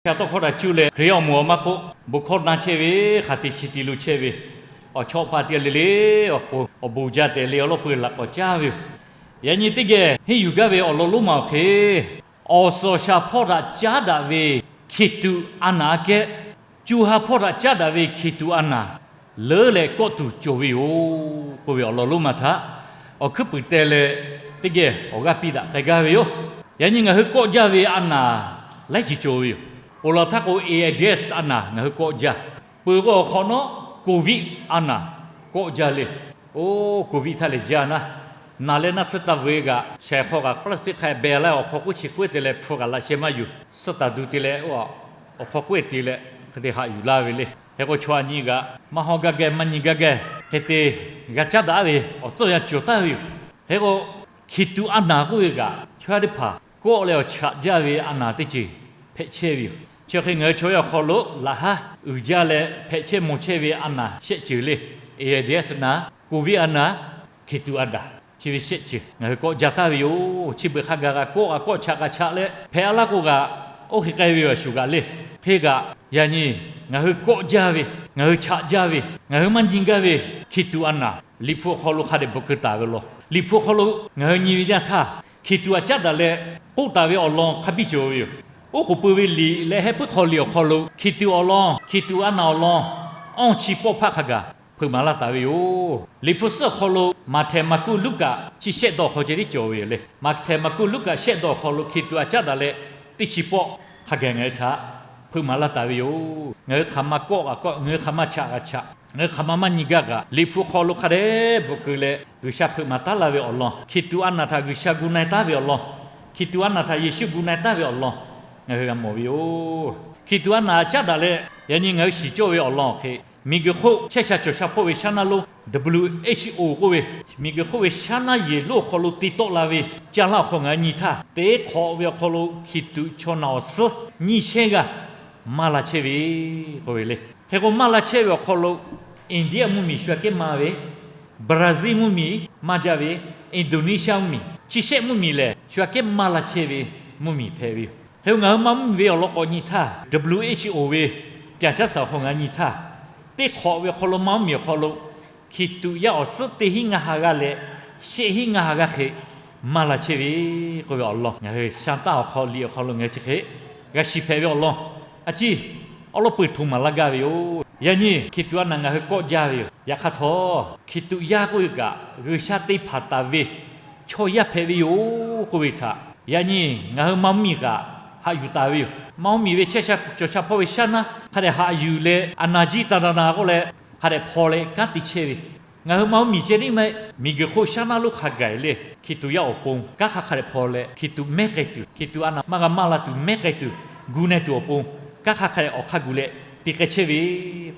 G'uiˬsha tawˇ hkawˇ htaꞈ cuˇ leh Hkriꞈ awˬ moˍ awˬ ma k'oˆ, bon hkawˇ na chehˇ ve, hk'aˬ te chi te lo chehˇ ve, awˬ chawˇ pa teˇ g'aˇ le le, awˬ pon awˬ bon jaˇ tehꞈ le awˬ lawn peuˬ laꞈ k'awꞈ caˇ ve yoˬ. Yaꞈ nyi teˇ geh henˇ yuˬ gaˇ ve awˬ lawn lonˉ ma awˬ hk'e, awˬ suhˍ awˬ shaˍ hpawˇ htaꞈ caˉ daꞈ ve Hkiˬtuꞈ a naˍ aꞈ kehˉ, co ha hpawˇ htaꞈ caˉ daꞈ ve Hkiˬtuꞈ a naˍ leuˉ leh kawˆ tuˬ cawˬ ve yoˬ k'oˆ ve awˬ lawn lonˉ ma htaꞈ awˬ hkuiˉ puiˍ teh leh teˇ geh awˬ g'aˇ piˇ daꞈ k'ai gaˇ ve yoˬ. Yaꞈ nyi ngaˬ hui kawˆ jaˇ ve a naˍ laiˉ ceuˬ cawˬ ve yoˬ. Ponˬ laˬ htaˇ k'o AIDS a naˍ ngaˬ hui kawˆ jaˇ. Peuˬ k'o awˬ hk'awꞈ nawˉ Covid a naˍ kawˆ jaˇ le. Oˇ Covid htaˇ lehˬ jaˇ naˉ, naˬ leh naˆ suhˉ taˇ vuiˬ g'aꞈ shaiˍ hk'aw kaꞈ plastic hk'a beh laˇ awˬ hk'aw k'oˆ chi k'oˆ te leh hpu kaꞈ laꞈ sheh maˇ yuˬ, suhˉ taˍ duˬ te leh, awˬ hk'aw k'oˆ te leh hk'e te haꞈ yuˬ laˇ ve le. Hk'e k'o chaw a nyi g'aꞈ maˇ hawˇ gaˇ geh maˇ nyi gaˇ geh hk'e te g'a caˉ daꞈ ve awˬ tcuhˇ yanˇ cawˬ taˍ ve yoˬ. Hk'e k'o Hkiˬtuꞈ a naˍ k'oˆ ve kaꞈ chaw yaˇ teˇ hpaˍ kawˆ leh awˬ chaꞈ jaˇ ve a naˍ teˇ ceuˬ hpehꞈ chehˇ ve yoˬ. Chi hk'e ngaˬ hui chaw yaˇ awˬ hk'aw lo laꞈ haˉ uiˍ jaˇ leh hpehꞈ chehˇ mawˬ chehˇ ve a naˍ shehˆ ceuˬ le. AIDS a naˍ, Covid a naˍ, Hkiˬtuꞈ a naˍ, chi ve shehˆ ceuˬ ngaˬ hui kawˆ jaˇ taˍ ve yoˬ. Chi beuꞈ hk'a gaˬ g'a kawˆ g'a kawˆ chaꞈ g'a chaꞈ leh hpehꞈ a laˇ k'o g'aꞈ oˇ hk'e k'ai ve awˬ shuˍ g'aꞈ le. Hk'e kaꞈ yaꞈ nyi ngaˬ hui kawˆ jaˇ ve, ngaˬ hui chaꞈ jaˇ ve, ngaˬ hui maˇ nyi gaˇ ve Hkiˬtuꞈ a naˍ Liꞈ hpu awˬ hk'aw lo hk'a dehꞈ bvuhꞈ keu taˍ ve law. Liꞈ hpu awˬ hk'aw lo ngaˬ hui nyi ve teˇ yanˇ htaˇ, Hkiˬtuꞈ aꞈ caˉ daꞈ leh k'oˆ taˍ ve awˬ lawn hk'a biˇ cawˬ ve yoˬ. Oˉ k'oˍ pui ve liꞈ leh heh puiˉ hk'aw liꞈ awˬ hk'aw lo Hkiˬtuꞈ awˬ lawn, Hkiˬtuꞈ a naˍ awˬ lawn, awˇ chi pawˆ hpaˆ hk'a gaˬ hpeuꞈ maˍ laˇ taˍ ve yoˬ. Liꞈ hpu suhˉ awˬ hk'aw lo Maꞈhtehˍ, Maˍkuˆ, Luˉkaꞈ chi shehˆ dawˇ hk'aw ceh tiˉ cawˬ ve yoˬ le. Maꞈhtehˍ, Maˍkuˆ, Luˉkaꞈ shehˆ dawˇ awˬ hk'aw lo Hkiˬtuꞈ aꞈ caˉ daꞈ leh teˇ chi pawˆ hk'a gaˬ ngaˬ hui htaꞈ hpeuꞈ maˍ laˇ taˍ ve yoˬ. Ngaˬ hui hk'aˬ ma kawˆ g'a kawˆ, ngaˬ hui hk'aˬ ma chaꞈ g'a chaꞈ, ngaˬ hui hk'aˬ ma maˇ nyi gaˇ kaꞈ Liꞈ hpu hk'aw lo hk'a dehꞈ bvuhꞈ keu leh G'uiˬsha hpeuꞈ maˍ taˉ laˇ ve awˬ lawn, Hkiˬtuꞈ a naˍ htaꞈ G'uiˬsha gu na-e taˉ ve awˬ lawn, Hkiˬtuꞈ a naˍ htaꞈ Yeˍsuˆ gu na-e taˉ ve awˬ lawn ngaˬ hui g'a mawˬ ve yoˬ. Hkiˬtuꞈ a naˍ aꞈ caˉ daꞈ leh yaꞈ nyi ngaˬ hui shiˍ cawˇ ve awˬ lawn awˬ hk'e, miˬguiˬ hk'oˆ chehˇ sha cawˬ sha hpawˇ ve shaˉ naˇ lonˉ W H O k'oˆ ve, miˬguiˬ hk'oˆ ve shaˉ naˇ yehˬ lonˉ awˬ hk'aw lo te tawˆ la ve ca laˇ awˬ hk'aw ngaˬ hui nyi htaˇ, teˇ hk'awꞈ ve awˬ hk'aw lo Hkiˬtuꞈ chaw naˬ awˬ suhˉ nyiˇ shehˇ g'aˇ maˇ la chehˇ ve k'oˆ ve le. Hk'e k'o maˇ la chehˇ ve awˬ hk'aw lo India mvuhˇmiˬ shu aꞈ kehˉ maˇ ve, Brazil mvuhˇmiˬ maˇ jaˇ ve, Indonesia mvuhˇmiˬ, chi shehˆ mvuhˇmiˬ lehˬ shu aꞈ kehˉ maˇ la chehˇ ve mvuhˇmiˬ hpehꞈ ve yoˬ. Hk'e k'o ngaˬ hui maˇ mvuhˇmiˬ ve awˬ lawn k'awꞈ nyi htaˇ, W H O ve pyaˍ caˉ saˍ awˬ hk'aw ngaˬ hui nyi htaˇ, teˇ hk'awꞈ ve awˬ hk'aw lo maˇ mvuhˇmiˬ awˬ hk'aw lo Hkiˬtuꞈ yaˇ awˬ suhˉ teˇ hinˉ ngaˇ ha g'aˇ leh shehˆ hinˉ ngaˇ ha g'aˇ hk'e maˇ la chehˇ ve k'oˆ ve awˬ lawn ngaˬ hui sha taˇ awˬ hk'aw liꞈ awˬ hk'aw lo ngaˬ hui chi hk'e g'a shiˍ hpehꞈ ve awˬ lawn, a ciˉ awˉ lawˉ peuˬ htoꞈ maˍ laˇ gaˇ ve yoˬ. Yaꞈ nyi Hkiˬtuꞈ a naˍ ngaˬ hui kawˆ jaˇ ve yoˬ. Yaꞈ hk'aˇ htawˇ Hkiˬtuꞈ yaˇ k'oˆ ve kaꞈ G'uiˬsha te hpanˍ taˍ ve chaw yaˇ hpehꞈ ve yoˬ k'oˆ ve htaꞈ yaꞈ nyi ngaˬ hui maˇ mvuhˇmiˬ kaꞈ haꞈ yuˬ taˍ ve yoˬ. Maˇ mvuhˇmiˬ ve chehˇ sha cawˬ sha hpawˇ ve shaˉ naˇ hk'a dehꞈ haꞈ yuˬ leh a naˍ jiˇ taˍ naˍ naˍ k'oˆ leh hk'a dehꞈ hpaw leh kanˉ te chehˇ ve, ngaˬ hui maˇ mvuhˇmiˬ ceh tiˉ maˇ heˆ. Miˬguiˬ hk'oˆ shaˉ naˇ lonˉ hk'a gaˬ leh Hkiˬtuꞈ yaˇ awˬ pon kanˉ hk'a hk'a dehꞈ hpaw leh Hkiˬtuꞈ mehˉ k'ai tuˬ, Hkiˬtuꞈ a naˍ maˇ g'a maˇ la tuˬ mehˉ k'ai tuˬ, gu na-e tuˬ awˬ pon kanˉ hk'a hk'a dehꞈ awˬ hk'aˇ gu leh te k'ai chehˇ ve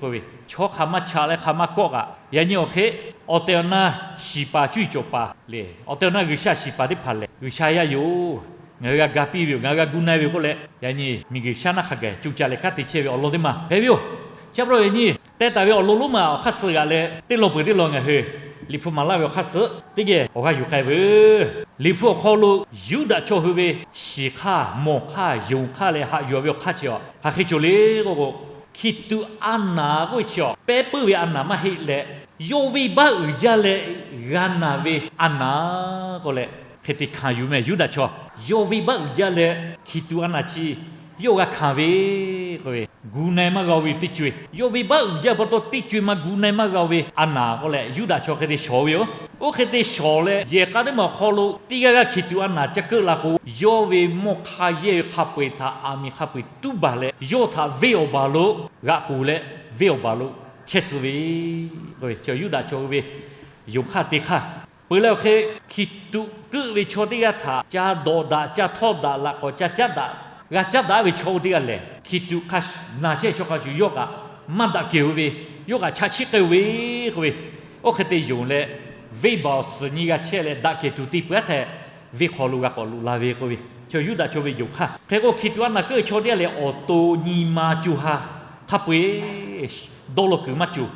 k'oˆ ve, chaw hk'aˬ ma chaꞈ leh hk'aˬ ma kawˆ kaꞈ yaꞈ nyi awˬ hk'e awˬ tehˬ awˬ na shiˍ paˍ cuˇ yiˍ cawˬ paˍ le, awˬ tehˬ awˬ na G'uiˬsha shiˍ paˍ teˇ hpaˍ lehˬ G'uiˬsha yaˇ yoˬ. Ngaˬ hui g'a ga piˇ ve yoˬ, ngaˬ hui g'a gu na-e ve yoˬ k'oˆ leh yaꞈ nyi miˬguiˬ shaˉ naˇ hk'a gaˬ co ca leh kanˉ te chehˇ ve awˬ lawn teˇ maˬ hpehꞈ ve yoˬ. Chi pa taw yaꞈ nyi teh taˍ ve awˬ lawn lonˉ ma awˬ hk'aˇ suh g'aꞈ leh teˇ lawn peuˬ teˇ lawn ngaˬ hui Liꞈ hpu maˍ laˇ ve awˬ hk'aˇ suh teˇ geh awˬ g'aˇ yuˬ k'ai veuˬ. Liꞈ hpu awˬ hk'aw lo Yuˇdaꞈ chaw hui ve shiˍ hk'aˇ, mawˬ hk'aˇ, yonˍ hk'aˇ leh haꞈ yuˬ ve awˬ hk'aˇ chi a hk'aˬ hk'e cawˬ le k'oˆ k'o, Hkiˬtuꞈ a naˍ k'oˆ ve chi a pehˉ puiˉ ve a naˍ maˇ heˆ leh, yawˇ venˇbaˆ uiˍ jaˇ leh g'a naˍ ve a naˍ k'oˆ leh hk'e te hkanˍ yuˬ meh. Yuˇdaꞈ chaw yawˇ venˇbaˆ uiˍ jaˇ leh Hkiˬtuꞈ a naˍ chi yawˇ g'a hkanˍ ve k'oˆ ve, gu na-e maˇ g'a-o ve teˇ co-e, yawˇ venˇbaˆ uiˍ jaˇ pa taw teˇ co-e ma gu na-e maˇ g'a-o ve a naˍ k'oˆ leh Yuˇdaꞈ chaw hk'e te shawˍ ve yoˬ. Oˇ hk'e te shawˍ leh yehˬ k'a teˇ maˬ awˬ hk'aw lo teˇ g'aˇ g'aˇ Hkiˬtuꞈ a naˍ ca keuˆ la k'o, yawˇ ve mawˇ hk'a yehˇ ve hk'a peu-eˬ htaꞈ aˬ miˍ hk'a peu-eˬ tuˉ baˬ leh yawˇ htaꞈ venˇ awˬ baˬ lo g'aꞈ k'oˍ leh venˇ awˬ baˬ lo chehˇ tcuh ve k'oˆ ve, chaw Yuˇdaꞈ chaw ve yonˍ hk'aˇ te hk'aˇ peuˬ leh awˬ hk'e, Hkiˬtuꞈ keuˆ ve chaw teˇ g'aˇ htaꞈ ca dawꞈ daꞈ, ca htawˇ daꞈ, laꞈ k'awꞈ ca caˉ daꞈ, g'a caˉ daꞈ ve chaw oˇ teˇ g'aˇ lehˬ, Hkiˬtuꞈ hk'a naˬ chehˇ chaw hk'a shuˍ yawˇ kaꞈ maˇ daꞈ kehˬ-o ve, yawˇ kaꞈ chaꞈ chiˆ k'ai-o ve k'oˆ ve, oˇ hk'e te yonˍ leh, venˇ baˬ awˬ suhˍ nyi g'a chehˇ leh daꞈ kehˬ tuˬ te peuˬ-aˉ htaˇ, venˇ hk'aw lo g'a k'awꞈ loꞈ la ve k'oˆ ve, chaw Yuˇdaꞈ chaw ve yonˍ hk'aˇ. Hk'e k'o, Hkiˬtuꞈ a naˍ keuˆ ve chaw teˇ g'aˇ lehˬ, awˬ to nyi ma co ha hk'a peu-eˬ dawˇ law kuiˬ maˇ cawˬ,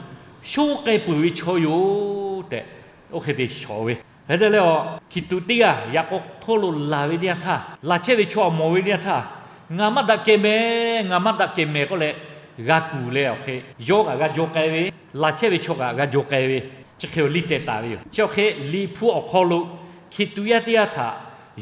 shonˇ k'ai peuˬ ve chaw yoˬ tehꞈ, oˇ hk'e te shawˍ ve. Hk'e te leh, Hkiˬtuꞈ teˇ g'aˇ yaꞈ k'aw htoˇ lo laˬ ve teˇ yanˇ htaˇ, laˬ chehˇ ve chaw aꞈ mawˬ ve teˇ yanˇ htaˇ, Ngaˬ maˇ daꞈ kehˬ mehˍ, ngaˬ maˇ daꞈ kehˬ mehˍ k'oˆ leh g'a kuˬ leh awˬ hk'e, yawˇ kaꞈ g'a jaw k'ai ve, laˬ chehˇ ve chaw kaꞈ g'a jaw k'ai ve, chi hk'e awˬ liˇ teh taˍ ve yoˬ. Chi awˬ hk'e Liꞈ hpu awˬ hk'aw lo Hkiˬtuꞈ yaˇ teˇ g'aˇ htaꞈ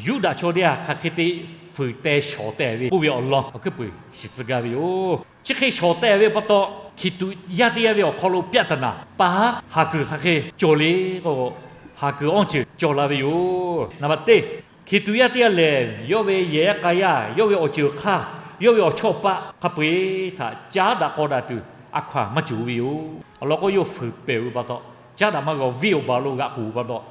Yuˇdaꞈ chaw teˇ g'aˇ hk'aˬ hk'e te fuiˍ teh shawˍ teh ve k'oˆ ve awˬ lawn awˬ hkuiˉ puiˍ shiˍ tcuh gaˇ ve yoˬ. Chi hk'e shawˍ teh ve pa taw, Hkiˬtuꞈ yaˇ teˇ g'aˇ ve awˬ hk'aw lo ပြဿနာ paˍ haˉ haˍ kuiˬ hk'aˬ hk'e cawˬ le k'o, haˍ kuiˬ awˇ ceuˬ cawˬ la ve yoˬ. Naˍ baˬ teˇ, Hkiˬtuꞈ yaˇ teˇ g'aˇ lehˬ, yawˇ ve yehˬ yaˇ k'a yaˇ, yawˇ ve awˬ ceuˬ hk'aˇ, yawˇ ve awˬ chawˇ paˆ hk'a peu-eˬ htaꞈ caˉ daꞈ k'aw daꞈ tuˬ a hkaw-anˬ maˇ cawˬ ve yoˬ. Awˬ lawn k'o, yawˇ fuiˍ pehˍ ve pa taw, caˉ daꞈ maˇ g'a-oˬ. Venˇ awˬ baˬ lo g'aꞈ k'oˍ ve pa taw,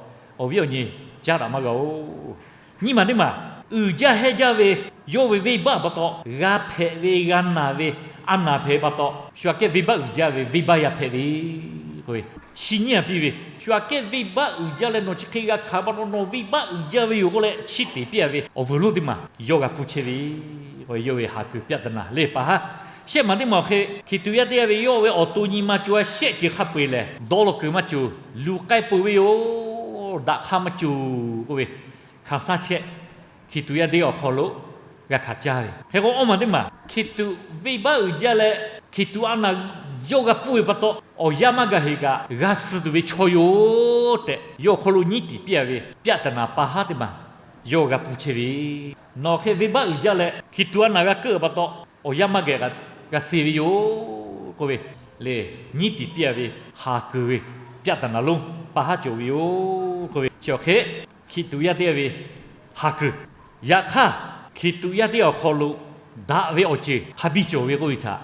awˬ viˉ awˬ nyi caˉ daꞈ maˇ g'a-oˬ. Nyiˇ maˬ teˇ maˬ, uiˍ jaˇ hehnˇ jaˇ ve yawˇ ve venˇbaˆ pa taw, g'a hpehꞈ ve g'a naˬ ve a naˬ hpehꞈ pa taw, shu aꞈ kehˉ venˇbaˆ uiˍ jaˇ ve venˇbaˆ yaˇ hpehꞈ ve k'oˆ ve, chi nyiˇ aꞈ piˇ ve, shu aꞈ kehˉ venˇbaˆ uiˍ jaˇ leh nawˬ chi hk'e g'a hkanˍ pa taw nawˬ venˇbaˆ uiˍ jaˇ ve yoˬ k'oˆ leh chiˇ teꞈ piˇ-a ve awˬ vuiˬ lonˉ teˇ maˬ yawˇ g'a hpuˇ chehˇ ve k'o, yawˇ ve haˍ kuiˬ ပြဿနာ le paˍ haˉ. Shehˆ maˬ teˇ maˬ awˬ hk'e, Hkiˬtuꞈ yaˇ teˇ g'aˇ ve yawˇ ve awˬ to nyi ma co-a shehˆ ceuˬ hk'a peu-eˬ lehˬ, dawˇ law kuiˬ maˇ cawˬ, luˬ k'ai peuˬ ve yoˬ. Daꞈ hk'aˇ maˇ cawˬ k'oˆ ve, hkanˍ saˇ chehˇ Hkiˬtuꞈ yaˇ teˇ g'aˇ awˬ hk'aw lo g'a hkanˍ caˇ ve. Hk'e k'o, awˇ maˬ teˇ maˬ Hkiˬtuꞈ venˇbaˆ uiˍ jaˇ leh Hkiˬtuꞈ a naˬ yawˇ g'a pfuhˇ ve pa taw, awˬ yanˇ maˇ gaˬ heꞈ kaꞈ g'a suh tuˬ ve chaw yoˬ tehꞈ, yawˇ awˬ hk'aw lo nyiˉ tiˍ piˇ-a ve ပြဿနာ paˍ haˉ teˇ maˬ yawˇ g'a hpuˇ chehˇ ve, nawˬ hk'e venˇbaˆ uiˍ jaˇ leh Hkiˬtuꞈ a naˬ g'a keuˆ pa taw, awˬ yanˇ maˇ gaˬ kaꞈ g'a suh ve yoˬ k'oˆ ve, le, nyiˉ tiˍ piˇ-a ve haˍ kuiˬ ve ပြဿနာ lonˉ paˍ haˉ cawˬ ve yoˬ k'oˆ ve, chi awˬ hk'e Hkiˬtuꞈ yaˇ teˇ g'aˇ ve haˍ kuiˬ. Yaꞈ hk'aˇ, Hkiˬtuꞈ yaˇ teˇ g'aˇ awˬ hk'aw lo daꞈ ve awˬ ceuˬ hk'a biˇ cawˬ ve k'oˆ ve htaꞈ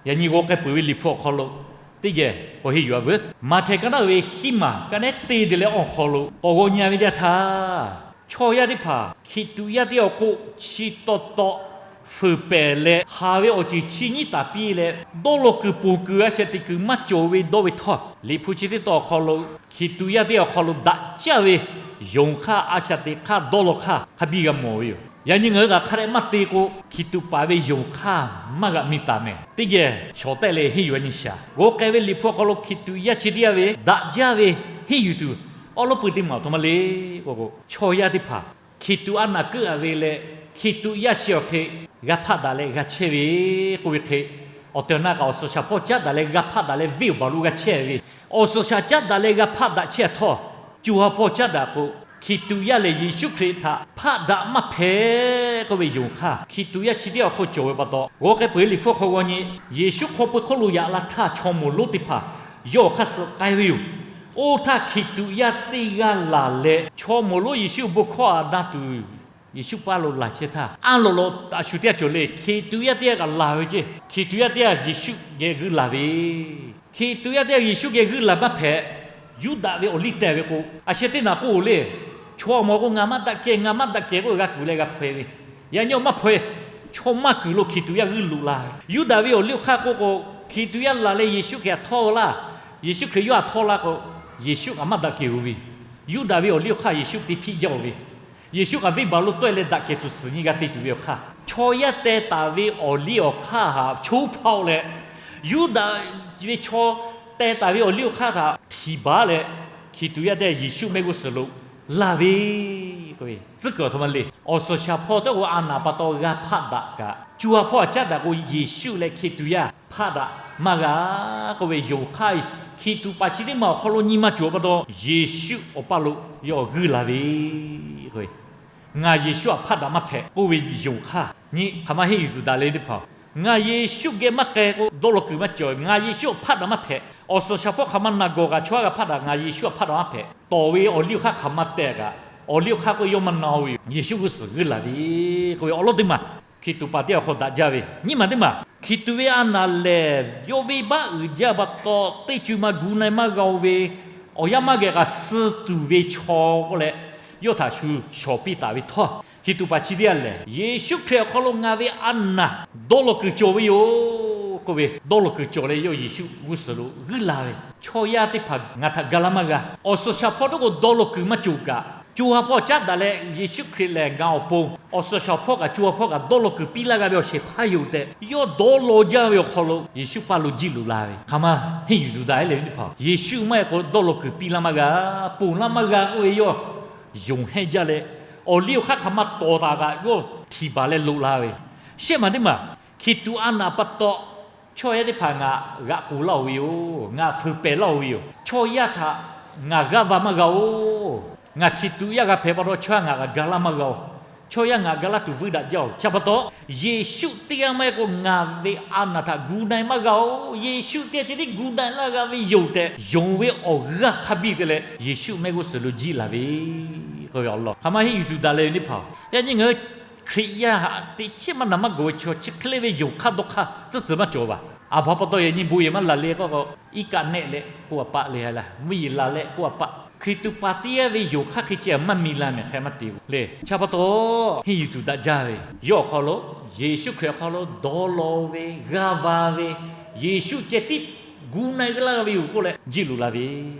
yaꞈ nyi g'aw k'ai peuˬ ve Liꞈ hpu awˬ hk'aw lo teˇ geh k'awꞈ henˇ yuˬ-a veuˬ. Maꞈhtehˍ ka naˉ ve hiˉ maˬ ka nehˉ te de leh awˬ hk'aw lo k'awꞈ g'aw nyi-a ve teˇ yanˇ htaˇ, chaw yaˇ teˇ hpaˍ Hkiˬtuꞈ yaˇ teˇ g'aˇ awˬ hk'oˆ chi taw taw fuiˍ pehˍ leh haˍ ve awˬ ceuˬ chi nyiˇ taˍ piˇ leh, dawˇ law kuiˬ ponˬ kuiˬ a sheh teꞈ kuiˬ maˇ cawˬ ve dawˇ ve htawˇ, Liꞈ hpu chi teˇ taw awˬ hk'aw lo Hkiˬtuꞈ yaˇ teˇ g'aˇ awˬ hk'aw lo daꞈ jaˇ ve yonˍ hk'aˇ, a shaꞈ teꞈ hk'aˇ, dawˇ law hk'aˇ hk'a biˇ g'a mawˬ ve yoˬ. Yaꞈ nyi ngaˬ hui kaꞈ hk'a dehꞈ maˇ te k'o, Hkiˬtuꞈ paˍ ve yonˍ hk'aˇ maˇ g'aꞈ mi taˍ mehˍ. Teˇ geh shawˍ tehˆ leh henˇ yuˬ-a nyi shaˍ. G'aw k'ai ve Liꞈ hpu awˬ hk'aw lo Hkiˬtuꞈ yaˇ chi teˇ g'aˇ ve daꞈ jaˇ ve henˇ yuˬ tuˬ awˉ lawˉ peuˬ teˇ maˬ awˬ htoꞈ ma le k'o k'o, chaw yaˇ teˇ hpaˍ Hkiˬtuꞈ a naˬ keuˆ-a ve leh, Hkiˬtuꞈ yaˇ chi awˬ hk'e g'a hpaˆ daꞈ leh g'a chehˇ ve k'oˆ ve hk'e, awˬ tehˬ awˬ na kaꞈ awˬ suhˍ shaˍ hpawˇ caˉ daꞈ leh g'a hpaˆ daꞈ leh venˇ awˬ baˬ lo g'a chehˇ ve, awˬ suhˍ shaˍ caˉ daꞈ leh g'a hpaˆ daꞈ chehˇ htawˇ, co ha hpawˇ caˉ daꞈ k'o, Hkiˬtuꞈ yaˇ lehˬ Yeˍsuˆ Hkriꞈ htaꞈ hpaˆ daꞈ maˇ hpehꞈ k'oˆ ve yonˍ hk'aˇ, Hkiˬtuꞈ yaˇ chi teˇ g'aˇ awˬ hk'oˆ cawˬ ve pa taw, g'aw k'ai peuˬ Liꞈ hpu hk'aw g'aw nyi, Yeˍsuˆ hk'aw pui hk'oˆ lo yaꞈ la htaˇ chaw moˍ lonˉ teˇ hpaˍ yawˇ awˬ hk'aˇ suh k'ai ve yoˬ. Oˇ htaˇ Hkiˬtuꞈ yaˇ teˇ g'aˇ laˬ leh chaw moˍ lonˉ Yeˍsuˆ bon hkawˇ a na tuˬ, Yeˍsuˆ paˇ lo laˬ chehˇ htaˇ, a lawꞈ lawꞈ a shu teˇ g'aˇ cawˬ le. Hkiˬtuꞈ yaˇ teˇ g'aˇ kaꞈ laˬ ve ceˇ. Hkiˬtuꞈ yaˇ teˇ g'aˇ Yeˍsuˆ geh g'uiˇ laˬ ve, Hkiˬtuꞈ yaˇ teˇ g'aˇ Yeˍsuˆ geh g'uiˇ laˬ maˇ hpehꞈ. Yuˇdaꞈ ve awˬ liˇ teh ve k'o, a sheh teˇ naˍ k'oˆ le, chaw mawˬ k'o ngaˬ maˇ daꞈ kehˬ, ngaˬ maˇ daꞈ kehˬ k'oˆ g'a kuˬ leh g'a hpaw-e ve, yaꞈ nyi awˬ maˇ hpaw-e. Chaw maˇ kuˬ lo Hkiˬtuꞈ yaˇ g'uiˇ loꞈ la ve. Yuˇdaꞈ ve awˬ liˇ awˬ hk'aˇ k'oˆ k'o, Hkiˬtuꞈ yaˇ laˬ leh Yeˍsuˆ Hkriꞈ htaꞈ htawˇ laˇ. Yeˍsuˆ Hkriꞈ yawˇ htaꞈ htawˇ laˇ k'o, Yeˍsuˆ kaꞈ maˇ daꞈ kehˬ-o ve. Yuˇdaꞈ ve awˬ liˇ awˬ hk'aˇ Yeˍsuˆ te hpiˆ jaˇ-oˬ ve, Yeˍsuˆ kaꞈ venˇ baˬ lo tawˆ-e leh daꞈ kehˬ tuˬ suhˍ nyi g'a te tuˬ ve awˬ hk'aˇ, chaw yaˇ teh taˍ ve awˬ liˇ awˬ hk'aˇ htaꞈ choˉ hpaˆ-o leh, Yuˇdaꞈ ve chaw teh taˍ ve awˬ liˇ awˬ hk'aˇ htaꞈ htiˍ baˬ leh, Hkiˬtuꞈ yaˇ teˇ g'aˇ Yeˍsuˆ mehˆ g'uˇ suhˍ lo laˬ ve k'oˆ ve, tcuhˉ kuiˬ awˬ htoꞈ ma le. Awˬ suhˍ shaˍ hpawˇ teˇ k'o a naˍ pa taw g'a hpaˆ daꞈ kaꞈ, co ha hpawˇ htaꞈ caˉ daꞈ k'o Yeˍsuˆ leh Hkiˬtuꞈ yaˇ hpaˆ daꞈ maˇ g'a k'oˆ ve yonˍ hk'aˇ, Hkiˬtuꞈ paˍ chi teˇ maˬ awˬ hk'aw lo nyi ma cawˬ pa taw Yeˍsuˆ awˬ paˇ lo yawˇ g'uiˇ laˬ ve k'oˆ ve, ngaˬ Yeˍsuˆ htaꞈ hpaˆ daꞈ maˇ hpehꞈ k'oˆ ve yonˍ hk'aˇ nyi hk'aˬ ma henˇ yuˬ tuˬ daꞈ le teˇ hpaˍ-oˬ. Ngaˬ Yeˍsuˆ geh maˇ k'ai k'o dawˇ law kuiˬ maˇ cawˬ. Ngaˬ Yeˍsuˆ htaꞈ hpaˆ daꞈ maˇ hpehꞈ. Awˬ suhˍ shaˍ hpawˇ hk'aˬ ma naˬ gawˬ kaꞈ chaw g'a hpaˆ daꞈ, ngaˬ Yeˍsuˆ htaꞈ hpaˆ daꞈ maˇ hpehꞈ. Tawˍ ve awˬ liˇ awˬ hk'aˇ hk'aˬ ma teh kaꞈ, awˬ liˇ awˬ hk'aˇ k'oˆ yawˇ maˇ na-o ve yoˬ. Yeˍsuˆ g'uˇ suhˍ g'uiˇ laˬ ve k'oˆ ve awˬ lawn teˇ maˬ, Hkiˬtuꞈ paˍ teˇ g'aˇ awˬ hk'aw daꞈ jaˇ ve. Nyiˇ maˬ teˇ maˬ, Hkiˬtuꞈ ve a naˍ lehˬ yawˇ venˇbaˆ uiˍ jaˇ pa taw teˇ co ma gu na-e maˇ g'a-o ve, awˬ yanˇ maˇ geh kaꞈ suh tuˬ ve chaw k'oˆ leh, yawˇ htaꞈ shu shawˍ piˇ taˍ ve htawˇ, Hkiˬtuꞈ paˍ chi teˇ g'aˇ lehˬ, Yeˍsuˆ Hkriꞈ awˬ hk'aw lo ngaˬ ve a naˍ dawˇ law kuiˬ cawˬ ve yoˬ k'oˆ ve, dawˇ law kuiˬ cawˬ leh yawˇ Yeˍsuˆ g'uˇ suhˍ lo g'uiˇ la ve, chaw yaˇ teˇ hpaˍ ngaˬ htaꞈ ga laˇ maˇ g'a. Awˬ suhˍ shaˍ hpawˇ teˇ k'o dawˇ law kuiˬ maˇ cawˬ kaꞈ, co ha hpawˇ caˉ daꞈ leh Yeˍsuˆ Hkriꞈ lehˬ ngaˬ awˬ pon, awˬ suhˍ shaˍ hpawˇ kaꞈ co ha hpawˇ kaꞈ dawˇ law kuiˬ piˇ laˇ g'a ve awˬ shehˍ hpaˇ yoˬ tehꞈ, yawˇ dawˇ law jaˇ ve awˬ hk'aw lo Yeˍsuˆ paˇ lo jiˆ loꞈ la ve hk'aˬ ma henˇ yuˬ tuˬ daꞈ-e le teˇ hpaˍ. Yeˍsuˆ maˇ heˆ k'o dawˇ law kuiˬ piˇ laˇ maˇ g'a, ponˬ laˇ maˇ g'a k'oˆ ve yawˇ yonˍ hehnˇ jaˇ leh, awˬ liˇ awˬ hk'aˇ hk'aˬ ma tawˍ taˍ kaꞈ yawˇ htiˍ baˬ leh loꞈ la ve, Shehˆ maˬ teˇ maˬ, hkiˬ tuꞈ a naˍ pa taw, chaw yaˇ teˇ hpaˍ ngaˬ g'aꞈ k'oˍ laˇ-oˬ ve yoˬ. Ngaˬ fuiˍ pehˍ laˇ-oˬ ve yoˬ. Chaw yaˇ htaꞈ ngaˬ g'aˇ va maˇ g'a-oˬ. Ngaˬ hkiˬ tuꞈ yaˇ g'a hpehꞈ pa taw, chaw yaˇ ngaˬ g'a ga laˇ maˇ g'a-oˬ. Chaw yaˇ ngaˬ ga laˇ tuˬ vuiˇ daꞈ jaˇ-oˬ. Chi pa taw, Yeˍsuˆ teˇ g'aˇ maˇ heˆ k'o ngaˬ ve a naˍ htaꞈ gu na-e maˇ g'a-oˬ. Yeˍsuˆ teˇ g'aˇ ceh tiˉ gu na-e laˇ g'a ve yoˬ tehꞈ, yonˍ ve awˬ g'aˇ hk'a biˇ te leh, Yeˍsuˆ mehˆ g'uˇ suhˍ lo jiˆ laˬ ve k'oˆ ve awˬ lawn hk'aˬ ma henˇ yuˬ tuˬ daꞈ leh ve teˇ hpaˍ-oˬ. Yaꞈ nyi ngaˬ hui Hkriꞈ yaˇ htaꞈ teꞈ chiˉ maˇ naˍ maˇ gawˬ ve chaw chi hk'e le ve yonˍ hk'aˇ dawˇ hk'aˇ tcuhˉ tcuhˍ maˇ cawˬ baˬ. A hpaˍ pa taw yaꞈ nyi bon yehˬ maˇ laˬ le k'oˆ k'o, iˉ kaˆ nehˆ leh k'oˆ a paˆ le ha la, mvuhˇ yeˬ laˬ leh k'oˆ a paˆ. Hkriꞈ tuꞈ paˍ teˇ g'aˇ ve yonˍ hk'aˇ hk'e ceh maˇ mi la mehˍ hk'e maˇ te le. Chi pa taw, henˇ yuˬ tuˬ daꞈ jaˇ ve, yawˇ awˬ hk'aw lo, Yeˍsuˆ Hkriꞈ awˬ hk'aw lo dawˇ law ve, g'aˇ va ve, Yeˍsuˆ ceh tiˉ gu na-e laˇ g'a ve yoˬ k'oˆ leh jiˆ loꞈ la ve.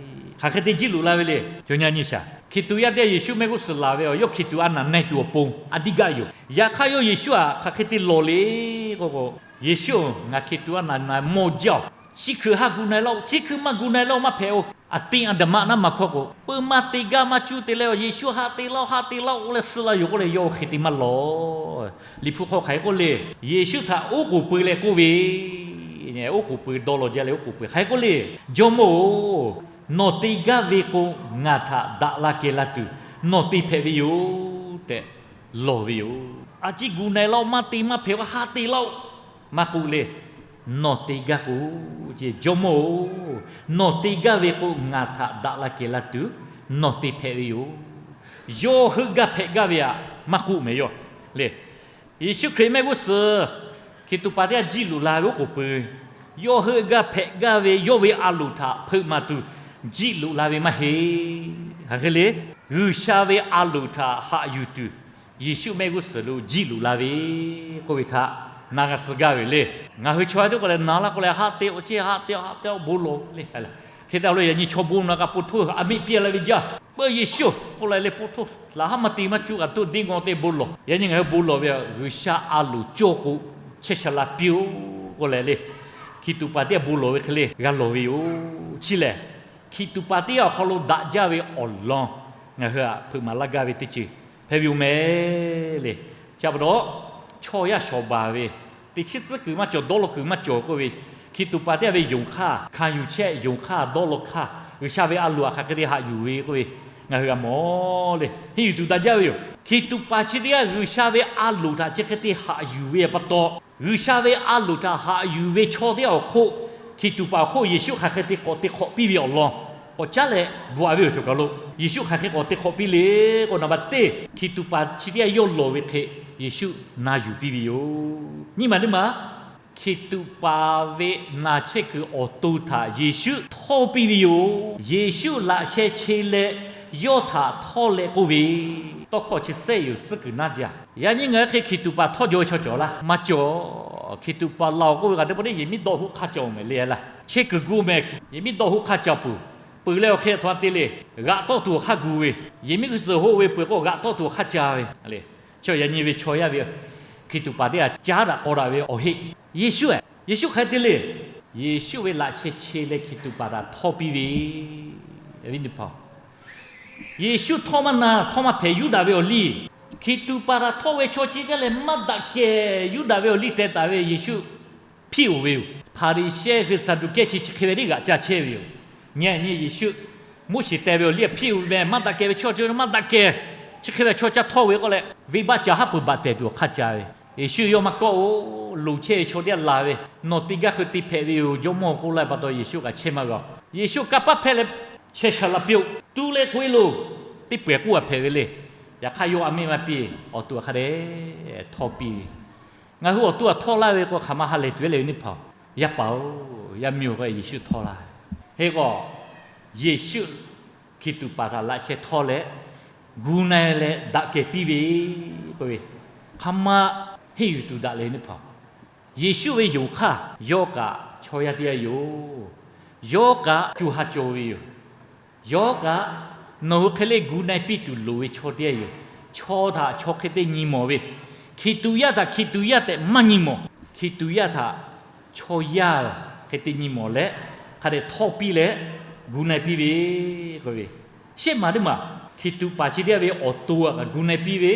Hk'aˬ hk'e te jiˆ loꞈ la ve le. Chaw nyi nyi shaˍ, hkiˬ tuꞈ yaˇ teˇ g'aˇ Yeˍsuˆ mehˆ g'uˇ suhˍ laˬ ve awˬ, yawˇ hkiˬ tuꞈ a naˍ na-e tuˬ awˬ pon a diˇ gaˆ yoˬ. Yaꞈ hk'aˇ yawˇ Yeˍsuˆ htaꞈ hk'aˬ hk'e te lawˬ le k'oˆ k'o, Yeˍsuˆ-oˬ, ngaˬ hkiˬ tuꞈ a naˍ na-e mawˇ jaˇ-oˬ. Chi hkui haˆ gu na-e laˇ-oˆ. Chi hkui maˇ gu na-e laˇ-oˆ, maˇ hpehꞈ-oˬ. A tiˆ a daꞈ maꞈ naˉ ma hkawˇ k'o, peu maˇ te gaˇ maˇ cuˇ te leh, Yeˍsuˆ haˆ te laˇ-oˆ, haˆ te laˇ-oˆ k'oˆ leh suh la yoˬ k'oˆ leh, yawˇ hk'e te maˇ lawˬ. Liꞈ hpu hk'aw hk'aˬ hk'e k'oˆ le. Yeˍsuˆ htaꞈ oˉ k'oˍ pui leh k'oˆ ve, oˉ k'oˍ pui dawˇ law jaˇ leh oˉ k'oˍ pui hk'aˬ hk'e k'oˆ le. Jawˇmawˇ-oˬ, nawˬ te gaˇ ve k'o, ngaˬ htaꞈ daꞈ la kehˬ la tuˬ nawˬ te hpehꞈ ve yoˬ tehꞈ lawˬ ve yoˬ. A ciˉ gu na-e laˇ-oˆ, maˇ te maˇ hpehꞈ-oˬ, haˆ te laˇ-oˆ, maˇ k'oˆ le. Nawˬ te gaˇ k'o, Jawˇmawˇ-oˬ, nawˬ te gaˇ ve k'o, ngaˬ htaꞈ daꞈ la kehˬ la tuˬ nawˬ te hpehꞈ ve yoˬ. Yawˇ heuˆ gaˇ hpehꞈ gaˇ ve htaꞈ maˇ k'oˆ mehˍ yawˇ le. Yeˍsuˆ Hkriꞈ mehˆ g'uˇ suhˍ hkiˬ tuꞈ paˍ teˇ g'aˇ jiˆ loꞈ la ve oˉ k'oˍ pui, yawˇ heuˆ gaˇ hpehꞈ gaˇ ve yawˇ ve a loˍ htaꞈ hpeuꞈ maˍ tuˬ jiˆ loꞈ la ve maˇ heˆ. Hk'aˬ hk'e le, G'uiˬsha ve a loˍ htaꞈ haꞈ yuˬ tuˬ Yeˍsuˆ mehˆ g'uˇ suhˍ lo jiˆ loꞈ la ve k'oˆ ve htaꞈ na g'a tcuh gaˇ ve le. Ngaˬ hui chaw teˇ k'oˆ leh na laˇ k'oˆ leh, haˆ te-oˆ, ceˇ haˆ te-oˆ, haˆ te-oˆ, bon lawˬ le. Hk'e te lo yaꞈ nyi chaw bon na k'a po htoˇ a miˆ piˇ la ve jaˇ. Peuˬ Yeˍsuˆ k'oˆ leh le, po htoˇ laˬ haˉ maˇ te maˇ cuˇ kaꞈ toˇ deˇ ngawˬ te bon lawˬ. Yaꞈ nyi ngaˬ hui bon lawˬ ve, G'uiˬsha a loˍ cawˇ k'o, chehˇ sha la piˇ-oˆ k'oˆ leh le, hkiˬ tuꞈ paˍ teˇ g'aˇ bon lawˬ ve hk'e le g'a lawˬ ve yoˬ. Chi lehˬ, hkiˬ tuꞈ paˍ teˇ g'aˇ awˬ hk'aw lo daꞈ jaˇ ve awˬ lawn ngaˬ hui htaꞈ hpeuꞈ maˍ laˇ gaˇ ve teˇ ceuˬ hpehꞈ ve yoˬ mehˍ le. Chi pa taw, chaw yaˇ shawˍ baˬ ve, teꞈ chiˉ tcuhˉ kuiˬ maˇ cawˬ, dawˇ law kuiˬ maˇ cawˬ k'oˆ ve, hkiˬ tuꞈ paˍ teˇ g'aˇ ve yonˍ hk'aˇ, hkanˍ yuˬ chehˇ yonˍ hk'aˇ dawˇ law hk'aˇ, G'uiˬsha ve a loˍ htaꞈ hk'aˬ hk'e te haꞈ yuˬ ve k'oˆ ve, ngaˬ hui g'a mawˬ le. Henˇ yuˬ tuˬ daꞈ jaˇ ve yoˬ. Hkiˬ tuꞈ paˍ chi teˇ g'aˇ G'uiˬsha ve a loˍ htaꞈ chi hk'e te haꞈ yuˬ ve pa taw, G'uiˬsha ve a loˍ htaꞈ haꞈ yuˬ ve chaw teˇ g'aˇ awˬ hk'oˆ, hkiˬ tuꞈ paˍ awˬ hk'oˆ Yeˍsuˆ hk'aˬ hk'e te k'awꞈ te hk'awꞈ piˇ ve awˬ lawn k'awꞈ caˉ leh bvuhꞈ ve awˬ ceuˬ kaˬ lo, Yeˍsuˆ hk'aˬ hk'e k'awꞈ te hk'awꞈ piˇ le k'o, naˍ baˬ teˇ hkiˬ tuꞈ paˍ chi teˇ g'aˇ yawˇ lawˬ ve hk'e Yeˍsuˆ na yuˬ piˇ ve yoˬ. Nyiˇ maˬ teˇ maˬ, hkiˬ tuꞈ paˍ ve naˬ chehˇ kuiˬ awˬ to htaꞈ Yeˍsuˆ htawˇ piˇ ve yoˬ. Yeˍsuˆ laꞈ sheh che leh yawˇ htaꞈ htawˇ leh k'oˆ ve, tawˇ hkawˇ chi sehˆ yoˬ, tcuhˉ kuiˬ naˇ jaˇ. Yaꞈ nyi ngaˬ hui hk'e hkiˬ tuꞈ paˍ htawˇ jaw ve chaw cawˬ laˇ? Maˇ cawˬ. Hkiˬ tuꞈ paˍ laˬ-oˬ k'oˆ ve kaꞈ teˇ pawˆ teˇ yehˬ miˉ dawˆ hoˆ hk'aˇ ca-oˬ mehˍ le laˇ. Chehˇ kuiˬ gu mehˍ, yehˬ miˉ dawˆ hoˆ hk'aˇ ca peuˬ. Peuˬ leh awˬ hk'e htaꞈ htoꞈ ma te le, g'aꞈ tawˆ tuˬ awˬ hk'aˇ gu ve, yehˬ miˉ g'uˇ suhˍ hoˆ ve peuˬ k'o g'aꞈ tawˆ tuˬ awˬ hk'aˇ ca ve. Chi yaꞈ nyi ve chaw yaˇ ve hkiˬ tuꞈ paˍ teˇ g'aˇ caˉ daꞈ k'aw daꞈ ve awˬ heˆ. Yeˍsuˆ-eˬ, Yeˍsuˆ hk'aˬ hk'e te le. Yeˍsuˆ ve laꞈ sheh che leh hkiˬ tuꞈ paˍ htaꞈ htawˇ piˇ ve, Yeˍsuˆ htawˇ maˇ na, htawˇ maˇ hpehꞈ Yuˇdaꞈ ve awˬ liˇ. Hkiˬ tuꞈ paˍ htaꞈ htawˇ ve chaw chi teˇ g'aˇ lehˬ maˇ daꞈ kehˬ Yuˇdaꞈ ve awˬ liˇ teh taˍ ve Yeˍsuˆ hpiˇ-oˬ ve yoˬ. Hpaˍriˍsehˇ hui Saˍduˆkehˇ chi chi hk'e ve teˇ g'aꞈ ca chehˇ ve yoˬ. Nyi nyi Yeˍsuˆ, Moˉseˍ teh ve awˬ liˇ hpiˇ-oˬ ve mehˍ, maˇ daꞈ kehˬ ve chaw chi maˇ daꞈ kehˬ, chi hk'e ve chaw ca htawˇ ve k'oˆ leh, venˇbaˆ ca haˉ pui baꞈ tehˬ tuˬ awˬ hk'aˇ ca ve. Yeˍsuˆ yawˇ maˇ kawˆ-oˬ, loˍ chehˇ ve chaw teˇ g'aˇ laˬ ve, Nawˬ te gaˇ hk'e te hpehꞈ ve yoˬ, Jawˇmawˇ k'oˆ laˇ ve pa taw Yeˍsuˆ kaꞈ chehˇ maˇ g'a-oˬ. Yeˍsuˆ kanˇ paˆ hpehˇ leh, Chehˇ sha la piˇ-oˆ, tu leh k'oꞈ-e loˬ. Teˇ pawehˬ k'oˆ g'a hpehꞈ ve le. Yaꞈ hk'aˇ yawˇ a miˇ maˇ piˇ, awˬ to hk'a dehꞈ htawˇ piˇ ve. Ngaˬ hui awˬ to htaꞈ htawˇ laˇ ve k'o, hk'aˬ ma ha lehˬ tuˬ ve le ve teˇ hpaˍ, yaˇ paˍ-oˬ, yaˇ miˇ-oˬ, k'o Yeˍsuˆ htawˇ laˇ. Hk'e k'o, Yeˍsuˆ hkiˬ tuꞈ paˍ htaꞈ laꞈ sheh htawˇ leh, gu na-e leh daꞈ kehˬ piˇ ve k'oˆ ve, hk'aˬ ma henˇ yuˬ tuˬ daꞈ le ve teˇ hpaˍ, Yeˍsuˆ ve yonˍ hk'aˇ yawˇ kaꞈ chaw yaˇ teˇ g'aˇ yoˬ. Yawˇ kaꞈ co ha cawˬ ve yoˬ. Yawˇ kaꞈ nawˬ hui hk'e le gu na-e piˇ tuˬ loˍ ve chaw teˇ g'aˇ yoˬ. Chaw htaꞈ chaw hk'e te nyi mawˬ ve, hkiˬ tuꞈ yaˇ htaꞈ hkiˬ tuꞈ yaˇ tehꞈ maˇ nyi mawˬ. Hkiˬ tuꞈ yaˇ htaꞈ chaw yaˇ hk'e te nyi mawˬ leh, hk'a dehꞈ htawˇ piˇ leh gu na-e piˇ ve k'oˆ ve, shehˆ maˬ teˇ maˬ hkiˬ tuꞈ paˍ chi teˇ g'aˇ ve awˬ to htaꞈ kaꞈ gu na-e piˇ ve,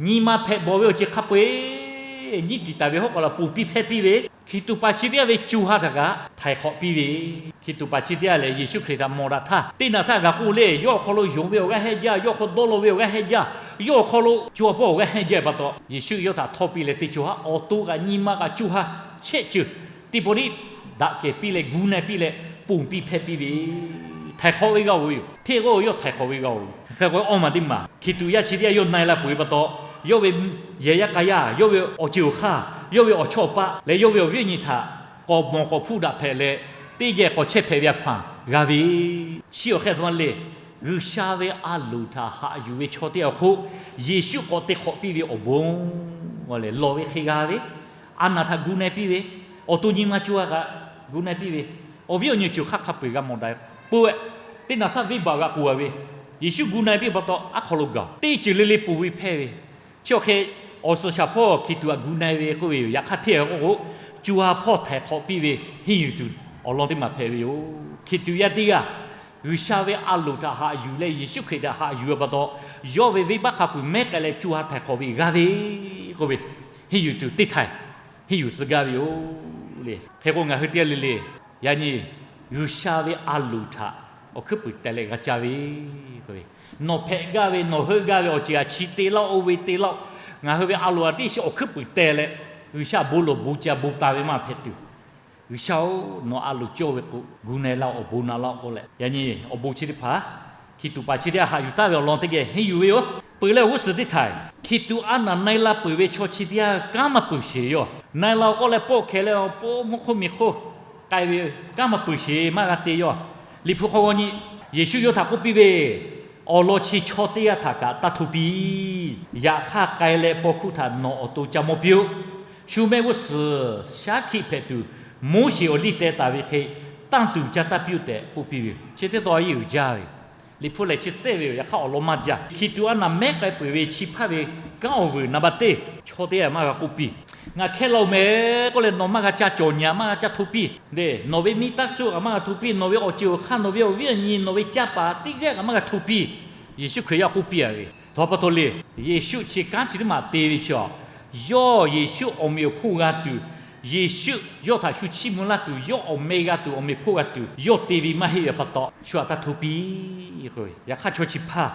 nyi ma hpehꞈ bawˬ ve awˬ ceuˬ hk'a peu-eˬ nyiˇ tiˍ taˍ ve hawˉ k'aw lo ponˬ piˇ hpehˇ piˇ ve, hkiˬ tuꞈ paˍ chi teˇ g'aˇ ve co ha htaꞈ kaꞈ htaiˍ hk'awꞈ piˇ ve, hkiˬ tuꞈ paˍ chi teˇ g'aˇ lehˬ Yeˍsuˆ Hkriꞈ htaꞈ mawˬ daꞈ htaˇ, teˇ naˍ htaˇ g'a k'oˆ le, yawˇ awˬ hk'aw lo yonˍ ve awˬ g'aˇ hehnˇ jaˇ, yawˇ hk'aw dawˇ law ve awˬ g'aˇ hehnˇ jaˇ, yawˇ awˬ hk'aw lo co ha hpawˇ awˬ g'aˇ hehnˇ jaˇ pa taw, Yeˍsuˆ yawˇ htaꞈ htawˇ piˇ leh teˇ co ha awˬ to kaꞈ nyi ma kaꞈ co ha chehˆ ceuˬ teˇ pawˆ tiˉ daꞈ kehˬ piˇ leh gu na-e piˇ leh ponˬ piˇ hpehˇ piˇ ve, htaiˍ hk'awꞈ ve g'a-oˬ ve yoˬ. Hteˇ k'o yawˇ htaiˍ hk'awꞈ ve g'a-oˬ ve. Hk'e k'o awˇ maˬ teˇ maˬ hkiˬ tuꞈ yaˇ chi teˇ g'aˇ yawˇ na-e la peuˬ ve pa taw, yawˇ ve yehˬ yaˇ k'a yaˇ, yawˇ ve awˬ ceuˬ awˬ hk'aˇ, yawˇ ve awˬ chawˇ awˬ paˆ leh yawˇ ve awˬ viˉ awˬ nyi htaꞈ k'awꞈ mawˬ k'awꞈ hpuˇ daꞈ hpehꞈ leh, teˇ geh k'awꞈ chehˇ hpehꞈ ve a hkaw-anˬ g'a ve, chi awˬ hk'e a htoꞈ ma le. G'uiˬsha ve a loˍ htaꞈ haꞈ yuˬ ve chaw teˇ g'aˇ awˬ hk'oˆ, Yeˍsuˆ k'awꞈ te hk'awꞈ piˇ ve awˬ bon lawˬ ve hk'e g'a ve, a naˬ htaꞈ gu na-e piˇ ve, awˬ to nyi ma co ha kaꞈ gu na-e piˇ ve, awˬ viˉ awˬ nyi ceuˬ hk'aˇ hk'a peu-eˬ g'a mawˬ daꞈ peuˬ-e. Teˇ naˬ htaˇ venˇbaˆ g'a k'oˍ-a ve, Yeˍsuˆ gu na-e piˇ pa taw aˉ hk'aw lo gaˬ-oˬ. Teˇ ceuˬ le le ponˬ ve hpehˇ ve, chi awˬ hk'e awˬ suhˍ shaˍ hpawˇ hkiˬ tuꞈ htaꞈ gu na-e ve k'oˆ ve yoˬ. Yaꞈ hk'aˇ hteˇ k'o k'o, co ha hpawˇ htaiˍ hk'awꞈ piˇ ve henˇ yuˬ tuˬ awˬ lawn teˇ maˬ hpehꞈ ve yoˬ. Hkiˬ tuꞈ yaˇ teˇ g'aˇ G'uiˬsha ve a loˍ htaꞈ haꞈ yuˬ leh Yeˍsuˆ Hkriꞈ htaꞈ haꞈ yuˬ ve pa taw, yawˇ ve venˇbaˆ hk'a peu-eˬ mehˉ k'ai leh co ha htaiˍ hk'awꞈ ve g'a ve k'oˆ ve, henˇ yuˬ tuˬ teˇ htaiˍ henˇ yuˬ tcuh gaˇ ve yoˬ le. Hk'e k'o ngaˬ hui teˇ g'aˇ le le, yaꞈ nyi G'uiˬsha ve a loˍ htaꞈ awˬ hkuiˉ puiˍ teh leh g'a ca ve, nawˬ hpehꞈ gaˇ ve, nawˬ heuˆ gaˇ ve awˬ ceuˬ a chi te laˇ-oˆ, oˇ ve te laˇ-oˆ, ngaˬ hui ve a loˍ a tiˉ shiˍ awˬ hkuiˉ puiˍ teh leh, G'uiˬsha bon lawˬ bon ca bon taˍ ve maˇ hpehꞈ tuˬ, G'uiˬsha-oˬ, nawˬ a loˍ cawˇ ve k'o gu na-e laˇ, awˬ bon na laˇ k'oˆ leh, yaꞈ nyi awˬ bon chi teˇ hpaˍ hkiˬ tuꞈ paˍ chi teˇ g'aˇ haꞈ yuˬ taˍ ve awˬ lawn teˇ geh henˇ yuˬ ve yoˬ. Peuˬ leh awˬ g'uˇ suhˍ teˇ htaiˍ, hkiˬ tuꞈ a naˬ na-e la peuˬ ve chaw chi teˇ g'aˇ kanˉ maˇ peuˬ sheˍ yoˬ. Na-e la-oˬ k'oˆ leh pawˆ hkeh leh awˬ pon mvuhˇ hk'oˆ miˬ hk'oˆ k'ai ve kanˉ maˇ peuˬ sheˍ, maˇ g'a te yoˬ. Liꞈ hpu hk'aw g'aw nyi, Yeˍsuˆ yawˇ htaꞈ k'oˆ piˇ ve, Awˬ lawn chi chaw teˇ g'aˇ htaꞈ kaꞈ taˇ hto piˇ. Yaꞈ hk'aˇ k'ai leh paw hkuˇ htaꞈ nawˬ awˬ to ca mawˇ piˇ-oˆ. Shu mehˆ g'uˇ suhˍ shaˉ hkiˆ hpehꞈ tuˬ, Moˉseˍ awˬ liˇ teh taˍ ve hk'e, tanˇ tuˬ ca taˇ piˇ-oˆ tehꞈ k'oˆ piˇ ve yoˬ. Chi teˇ taw a yeˇ uiˍ jaˇ ve, Liꞈ hpu lehˬ chi seˆ ve yoˬ. Yaꞈ hk'aˇ awˬ lawn maˇ jaˇ. Hkiˬ tuꞈ a naˬ mehˉ k'ai peuˬ ve chi hpaˇ ve kanˉ awˬ vuiˬ naˍ baˬ teˇ chaw teˇ g'aˇ maˇ g'a k'oˆ piˇ. Ngaˬ hkehˇ la-oˬ mehˍ k'oˆ leh nawˬ maˇ g'a ca cawˬ nyi-a, maˇ g'a ca hto piˇ. Lehˬ, nawˬ ve miˇ taˇ suhˆ kaꞈ maˇ g'a hto piˇ. Nawˬ ve awˬ ceuˬ awˬ hk'aˇ, nawˬ ve awˬ viˉ awˬ nyi, nawˬ ve caˇ paˍ teˇ g'aˇ kaꞈ maˇ g'a hto piˇ. Yeˍsuˆ Hkriꞈ yaˇ k'oˆ piˇ-a ve, htawnˍ pa taw le. Yeˍsuˆ chi kanˉ chi teˇ maˬ te ve chi a, yawˇ Yeˍsuˆ awˬ meꞈ awˬ hponˇ g'a tuˬ, Yeˍsuˆ yawˇ htaꞈ shu chiˇ mvuh laˇ tuˬ, yawˇ awˬ meh g'a tuˬ, awˬ meꞈ hponˇ g'a tuˬ yawˇ te ve maˇ heˆ ve pa taw, shu htaꞈ taˇ hto piˇ. Yaꞈ hk'aˇ chaw chi hpaˇ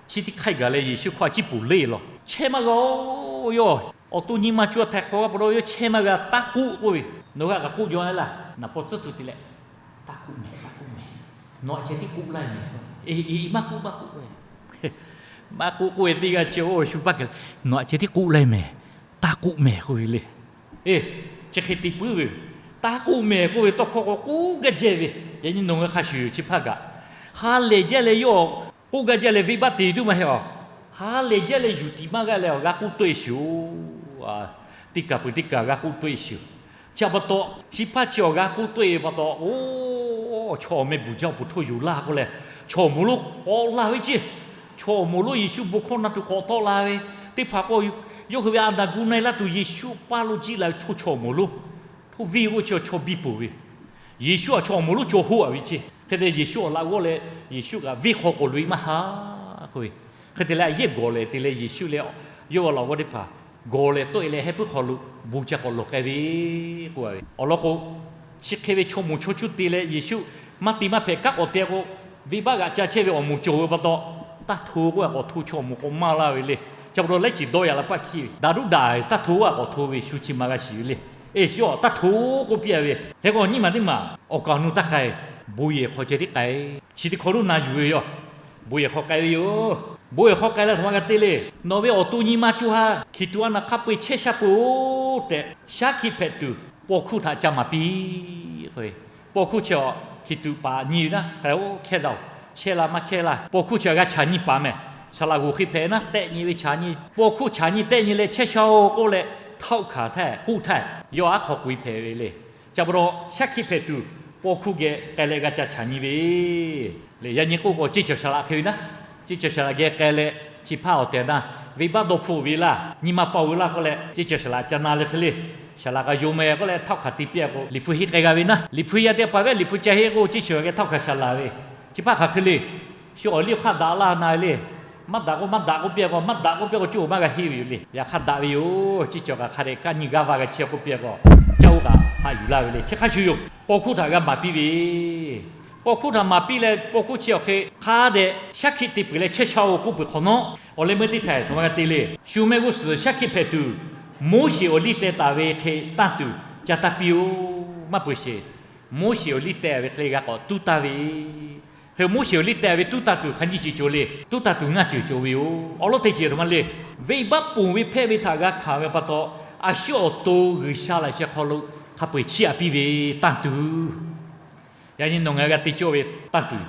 chi teˇ hk'aˇ gaˬ leh Yeˍsuˆ hk'aw a ciˉ puˬ leˇ law. Chehˇ maˇ g'a-oˬ, yawˇ awˬ to nyi ma co htaiˍ hk'awꞈ g'a pa taw yawˇ chehˇ maˇ g'a, taˇ k'oˆ k'oˆ ve, nawˬ g'a kaꞈ k'oˆ jaw-e laˇ. Naˍ paw tcuhˉ tuˬ te leh, Taˇ k'oˆ mehˍ, taˇ k'oˆ mehˍ. Nawˬ aꞈ ceh tiˉ k'oˆ laˇ mehˍ. Maˇ k'oˆ, maˇ k'oˆ k'oˆ ve, maˇ k'oˆ k'oˆ ve teˇ g'aˇ chi oˇ shu paˇ kehˬ, nawˬ aꞈ ceh tiˉ k'oˆ laˇ mehˍ, taˇ k'oˆ mehˍ k'oˆ ve le. Chi hk'e te puiˉ ve, taˇ k'oˆ mehˍ k'oˆ ve tawˇ hkawˇ k'o k'oˆ gaˇ jehˇ ve, yaꞈ nyi nawˬ ngaˬ hk'a shuˍ yoˬ. Chi hpaˇ kaꞈ ha lehˬ jaˇ leh yawˇ k'oˆ gaˇ jaˇ leh venˇbaˆ te tuˬ maˇ heˆ a. Ha lehˬ jaˇ leh yuˬ tiˍ maˇ g'aˇ leh awˬ g'aˇ k'oˆ tawˆ-e sheˍ-oˬ. Teˇ kaˬ peuˬ teˇ kaˬ g'aˇ k'oˆ tawˆ-e sheˍ-oˬ. Chi pa taw chi hpaˇ chi awˬ g'aˇ k'oˆ tawˆ-e pa taw, oˇ, chaw awˬ meh bvuhˬ jaˇ awˬ pon htoˇ yuˬ laˇ k'oˆ leh, chaw awˬ moˍ lonˉ k'awꞈ la ve ceˇ. Chaw awˬ moˍ lonˉ Yeˍsuˆ bon hkawˇ na tuˬ k'awꞈ tawˆ la ve, teˇ hpaˍ k'o yawˇ hui ve a naˬ gu na-e laˇ tuˬ Yeˍsuˆ paˇ lo jiˇ la ve htoˇ chaw awˬ moˍ lonˉ, htoˇ venˇ g'oˇ chi chaw biˇ peuˬ ve, Yeˍsuˆ a chaw awˬ moˍ lonˉ cawˬ hoˆ-a ve ceˇ. Hk'e te Yeˍsuˆ awˬ laꞈ g'awˇ leh Yeˍsuˆ kaꞈ venˇ hk'aw k'awꞈ loꞈ-e maˇ ha k'oˆ ve. Hk'e te leh a yehˇ gawˬ lehˬ te leh Yeˍsuˆ leh yawˇ ve laꞈ g'awˇ teˇ hpaˍ gawˬ lehˬ tawˆ-e leh heh puiˉ hk'aw lo bon ca k'awꞈ lawˬ k'ai ve k'oˆ-a ve. Awˬ lawn k'o, chi hk'e ve chaw moˍ chaw cuˇ te leh Yeˍsuˆ maˇ te maˇ hpehꞈ kaˉ k'awꞈ te k'o, venˇbaˆ g'aꞈ ca chehˇ ve awˬ moˍ cawˬ ve pa taw, taˇ hto k'oˆ-a k'awꞈ hto chaw awˬ moˍ k'awꞈ maˇ laˇ ve le. Chi pa taw laiˉ ceuˬ dawˇ yaꞈ la paˇ hkiˇ ve, daꞈ duˉ daꞈ taˇ hto k'oˆ-a k'awꞈ hto ve shu chi ma g'a shiˍ ve le. Eˬ, shu taˇ hto k'oˆ piˇ-a ve. Hk'e k'o nyiˇ maˬ teˇ maˬ awˬ kaˍ awˬ nu taˇ k'ai, bon yehˬ hk'aw ceh tiˉ k'ai. Chi teˇ hkawˇ lonˉ na yuˬ ve yoˬ. Bon yehˬ hk'aw k'ai ve yoˬ. Bon yehˬ hk'aw k'ai leh htaꞈ ma g'a te le. Nawˬ ve awˬ to nyi ma co ha hkiˬ tuꞈ a naˬ hk'a peu-eˬ chehˇ sha peuˬ-oˬ tehꞈ, shaˉ hkiˆ hpehꞈ tuˬ paw hkuˇ htaꞈ ca maˍ piˇ. Paw hkuˇ chi hkiˬ tuꞈ paˍ nyi ve naˉ, hk'e-oˬ, hkehˇ laˇ-oˬ, chehˇ laˇ maˇ chehˇ laˇ. Paw hkuˇ chi g'a chaꞈ nyi paˍ mehˍ. Saˍ laꞈ g'oˍ hk'e hpehꞈ naˉ, tehˆ nyi ve chaꞈ nyi. Paw hkuˇ chaꞈ nyi tehˆ nyi leh chehˇ sha-oˬ k'oˆ leh, htaˆ hkanˍ htaˇ k'oˆ htaˇ yawˇ aˉ hk'aw k'oꞈ-e hpehꞈ ve le. Chi pa taw shaˉ hkiˆ hpehꞈ tuˬ paw hkuˇ geh k'ai leh g'a ca chaꞈ nyi ve le. Yaꞈ nyi k'oˆ k'o, ceˇ cawˬ saˍ laꞈ hk'e ve naˉ, ceˇ cawˬ saˍ laꞈ geh k'ai leh chi hpaˇ awˬ tehˬ na venˇbaˆ dawˇ hpfuhˆ ve laˇ, nyi ma paoˬ ve laˇ k'oˆ leh, ceˇ cawˬ saˍ laꞈ ca na leh hk'e le. Saˍ laꞈ k'a yonˍ mehˍ k'oˆ leh htaˆ hkanˍ te piˇ-a k'o, Liꞈ hpu henˇ k'ai g'a ve naˉ. Liꞈ hpu yaˇ teˇ hpaˍ ve Liꞈ hpu ca henˇ k'o, ceˇ cawˬ geh htaˆ hkanˍ saˍ laꞈ ve, chi hpaˇ hk'aˬ hk'e le. Shu awˬ liˇ hk'aˇ daꞈ laˇ na ve le. Maˇ daꞈ k'o maˇ daꞈ k'oˆ piˇ k'o, maˇ daꞈ k'oˆ piˇ k'o, coˇ maˇ g'a henˇ ve yoˬ le. Yaꞈ hk'aˇ daꞈ ve yoˬ. Ciˇ cawˬ kaꞈ hk'a dehꞈ kaˇ nyi g'aˇ va g'a chehˇ k'oˆ piˇ k'o, caˇ oˇ kaꞈ haꞈ yuˬ laˇ ve le. Chi hk'a shuˍ yoˬ. Paw hkuˇ htaꞈ g'a maˍ piˇ ve, paw hkuˇ htaꞈ maˍ piˇ leh, paw hkuˇ chi awˬ hk'e hk'a dehꞈ shaˉ hkiˆ te peuˬ leh chehˇ sha-oˬ k'oˆ peuˬ hk'awꞈ nawˉ, awˬ leh meuˇ teˇ htaiˍ htoꞈ ma g'a te le. Shu mehˆ g'uˇ suhˍ shaˉ hkiˆ hpehꞈ tuˬ, Moˉseˍ awˬ liˇ teh taˍ ve hk'e tanˇ tuˬ ca taˇ piˇ-oˬ. Maˇ peuˬ sheˍ. Moˉseˍ awˬ liˇ teh ve hk'e leh g'a k'awꞈ tuˉ taˇ ve, hk'e Moˉseˍ awˬ liˇ teh ve tuˉ taˇ tuˬ hk'a nyiˇ chi cawˬ le. Tuˉ taˇ tuˬ ngaˇ ceuˬ cawˬ ve yoˬ. Awˬ lawn teˇ ceuˬ htoꞈ ma le. Venˇbaˆ ponˬ ve hpehˇ ve htaꞈ g'a hkanˍ ve pa taw, a shu awˬ to G'uiˬsha laꞈ sheh hk'aw lo hk'a peu-eˬ chiˇ aꞈ piˇ ve tanˇ tuˬ. Yaꞈ nyi nawˬ ngaˬ hui g'a te cawˇ ve tanˇ tuˬ,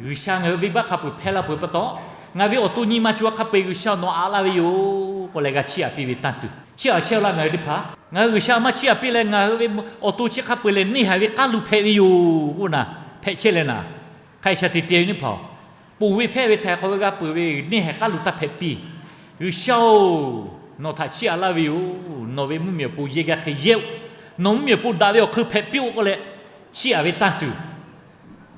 G'uiˬsha ngaˬ hui venˇbaˆ hk'a peu-eˬ hpehˇ laˇ peuˬ pa taw, ngaˬ ve awˬ to nyi ma cawˬ hk'a peu-eˬ G'uiˬsha nawˬ aꞈ laˇ ve yoˬ k'oˆ leh g'a chiˇ aꞈ piˇ ve tanˇ tuˬ. Chiˇ aꞈ chehˇ laˇ ngaˬ hui teˇ hpaˍ. Ngaˬ hui G'uiˬsha maˇ chiˇ aꞈ piˇ leh ngaˬ hui ve awˬ to chi hk'a peu-eˬ lehˬ neˇ haiˬ ve k'aˉ lu hpehꞈ ve yoˬ k'oˆ naˍ, hpehꞈ chehˇ leh naˍ, hk'a shaˍ tiꞈ te ve teˇ hpaˍ-oˬ, ponˬ ve hpehˇ ve htaiˍ hk'aw ve g'a peuˬ ve neˇ haiˬ k'aˉ lu taˇ hpehꞈ piˇ. G'uiˬsha-oˬ, nawˬ htaꞈ chiˇ aꞈ laˇ ve yoˬ. Nawˬ ve mvuhˇmiˬ awˬ pon yehˇ gaˇ hk'e yehˇ-oˆ. Nawˬ mvuhˇmiˬ awˬ pon daꞈ ve awˬ hk'eun hpehꞈ piˇ-oˆ k'oˆ leh chiˇ aꞈ ve tanˇ tuˬ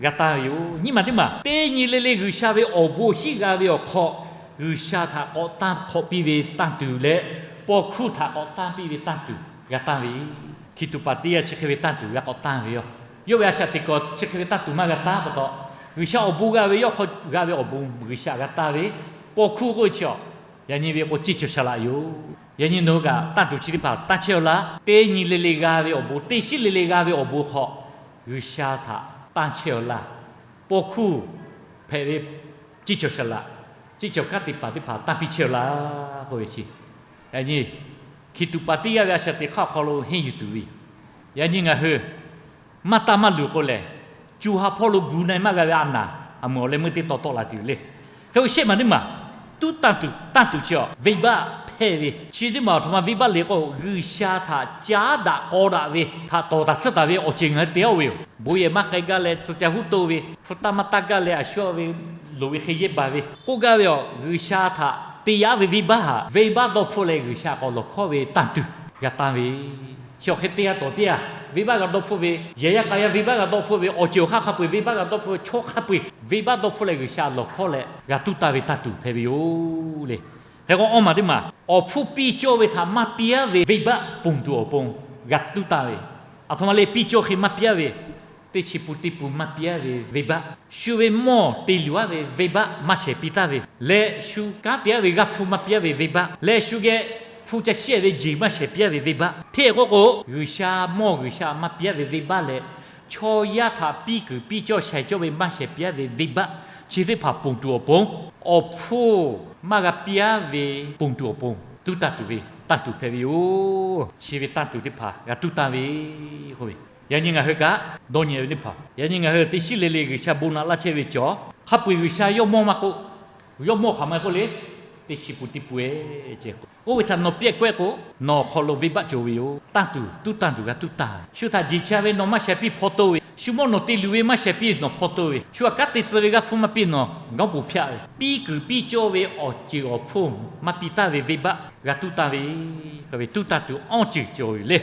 g'a tanˇ ve yoˬ. Nyiˇ maˬ teˇ maˬ teˇ nyi le le G'uiˬsha ve awˬ bon awˬ shinˉ g'a ve awˬ hk'aw, G'uiˬsha htaꞈ k'awꞈ tanˇ hk'awꞈ piˇ ve tanˇ tuˬ leh, paw hkuˇ htaꞈ k'awꞈ tanˇ piˇ ve tanˇ tuˬ g'a tanˇ ve, hkiˬ tuꞈ paˍ teˇ yanˇ chi hk'e ve tanˇ tuˬ g'a k'awꞈ tanˇ ve yoˬ. Yawˇ ve a shaꞈ teꞈ kuiˬ chi hk'e ve tanˇ tuˬ maˇ g'a tanˇ pa taw, G'uiˬsha awˬ bon g'a ve yawˇ hk'aw g'a ve awˬ bon G'uiˬsha g'a tanˇ ve, paw hkuˇ k'oˆ ve chi-a, yaꞈ nyi ve k'o ceˇ cawˬ shaˍ laꞈ yoˬ. Yaꞈ nyi nawˬ hui kaꞈ tanˇ tuˬ chi teˇ hpaˍ tanˇ chehˇ-aw laˇ. Teˇ nyi le le g'a ve awˬ bon, teˇ shiˉ le le g'a ve awˬ bon hk'aw, G'uiˬsha htaꞈ tanˇ chehˇ-aw laˇ. Paw hkuˇ hpehꞈ ve ceˇ cawˬ shaˍ laꞈ, ceˇ cawˬ kanˉ te paˍ teˇ hpaˍ tanˇ piˇ chehˇ-aw laˇ k'oˆ ve chi, yaꞈ nyi hkiˬ tuꞈ paˍ teˇ g'aˇ ve a shaꞈ teꞈ hk'aˇ awˬ hk'aw lo henˇ yuˬ tuˬ ve, yaꞈ nyi ngaˬ hui maˇ tanˇ maˇ luˬ k'o lehˬ, co ha hpawˇ lo gu na-e maˇ g'a ve a naˍ, a muiˬ awˬ leh meuˇ teˇ taw tawˆ la tuˬ le. Hk'e-o shehˆ maˬ teˇ maˬ, tuˉ tanˇ tuˬ, tanˇ tuˬ chi-a venˇbaˆ hpehˇ ve chi teˇ maˬ awˬ htoꞈ ma venˇbaˆ le k'o, G'uiˬsha htaꞈ caˉ daꞈ k'aw daꞈ ve htaꞈ tawˍ taˍ tsuhˇ taˍ ve awˬ ceuˬ ngaˬ hui te-a ve yoˬ. Bon yehˬ maˇ k'ai gaˇ leh tcuh ca huˉ toˇ ve, hpu taˇ maˇ taˇ gaˇ leh a shu ve loˍ ve hk'e yehˇ baˬ ve k'oˆ gaˇ ve-a, G'uiˬsha htaꞈ te yaꞈ ve venˇbaˆ htaꞈ venˇbaˆ dawˇ hpfuhˆ leh G'uiˬsha k'awꞈ lawˬ hkawˉ ve tanˇ tuˬ g'a tanˇ ve, chi awˬ hk'e teˇ g'aˇ tawˍ teˇ g'aˇ venˇbaˆ g'a dawˇ hpfuhˆ ve, yehˬ yaˇ k'a yaˇ venˇbaˆ g'a dawˇ hpfuhˆ ve, awˬ ceuˬ awˬ hk'aˇ hk'a peu-eˬ venˇbaˆ g'a dawˇ hpfuhˆ ve, chaw hk'a peu-eˬ venˇbaˆ dawˇ hpfuhˆ leh G'uiˬsha lawˬ hkawˉ leh g'a tuˉ tanˇ ve tanˇ tuˬ hpehꞈ ve yoˬ le. Hk'e k'o awˇ maˬ teˇ maˬ, awˬ hpfuhˇ piˇ cawˇ ve htaꞈ maˇ piˇ-aˉ ve venˇbaˆ ponˬ tuˬ awˬ pon g'a tuˉ tanˇ ve, aˬ htoꞈ ma le piˇ cawˇ hk'e maˇ piˇ-aˉ ve, teˇ chi pun teˇ pun maˇ piˇ-aˉ ve venˇbaˆ, shu ve mawˇ te luˬ-aˉ ve venˇbaˆ maˇ shehˍ piˇ taˍ ve leh, shu kanˉ te-aˉ ve g'aˇ hpfuhˇ maˇ piˇ-aˉ ve venˇbaˆ leh, shu geh hpu ca chiˇ-a ve jeˬ maˇ shehˍ piˇ-aˉ ve venˇbaˆ, hteˇ k'oˆ k'o G'uiˬsha mawˇ G'uiˬsha maˇ piˇ-aˉ ve venˇbaˆ leh, chaw yaˇ htaꞈ piˇ kuiˬ piˇ cawˇ shaiˍ cawˇ ve maˇ shehˍ piˇ-aˉ ve venˇbaˆ, chi teˇ hpaˍ ponˬ tuˬ awˬ pon, awˬ hpfuhˇ maˇ g'a piˇ-aˉ ve ponˬ tuˬ awˬ pon tuˉ tanˇ tuˬ ve tanˇ tuˬ hpehꞈ ve yoˬ. Chi ve tanˇ tuˬ teˇ hpaˍ g'a tuˉ tanˇ ve k'oˆ ve, yaꞈ nyi ngaˬ hui kaꞈ dawˇ nyi ve teˇ hpaˍ, yaꞈ nyi ngaˬ hui teˇ shiˉ le le G'uiˬsha bon naꞈ laˇ chehˇ ve cawˬ, hk'a peu-eˬ G'uiˬsha yawˇ mawˇ maˇ k'oˆ, yawˇ mawˇ hk'aˬ ma k'oˆ le, teˇ chi pun teˇ pun-e ceh k'o, oˇ ve htaꞈ nawˬ piˇ-a k'oˆ-e k'o, nawˬ awˬ hk'aw lo venˇbaˆ cawˬ ve yoˬ. Tanˇ tuˬ tuˉ tanˇ tuˬ g'a tuˉ tanˇ ve, shu htaꞈ jeˬ ca ve nawˬ maˇ shehˍ piˇ hpaw toˇ ve, shu mawˇ nawˬ te luˬ ve maˇ shehˍ piˇ nawˬ hpaw toˇ ve, shu htaꞈ kanˉ te tcuh ve g'aˇ hpfuhˇ maˇ piˇ nawˬ gawˇ pon hpyaˆ ve, piˇ kuiˬ piˇ cawˇ ve awˬ ceuˬ awˬ hpfuhˇ maˇ piˇ taˍ ve venˇbaˆ g'a tuˉ tanˇ ve, k'oˆ ve tuˉ tanˇ tuˬ awˇ ceuˬ cawˬ ve le.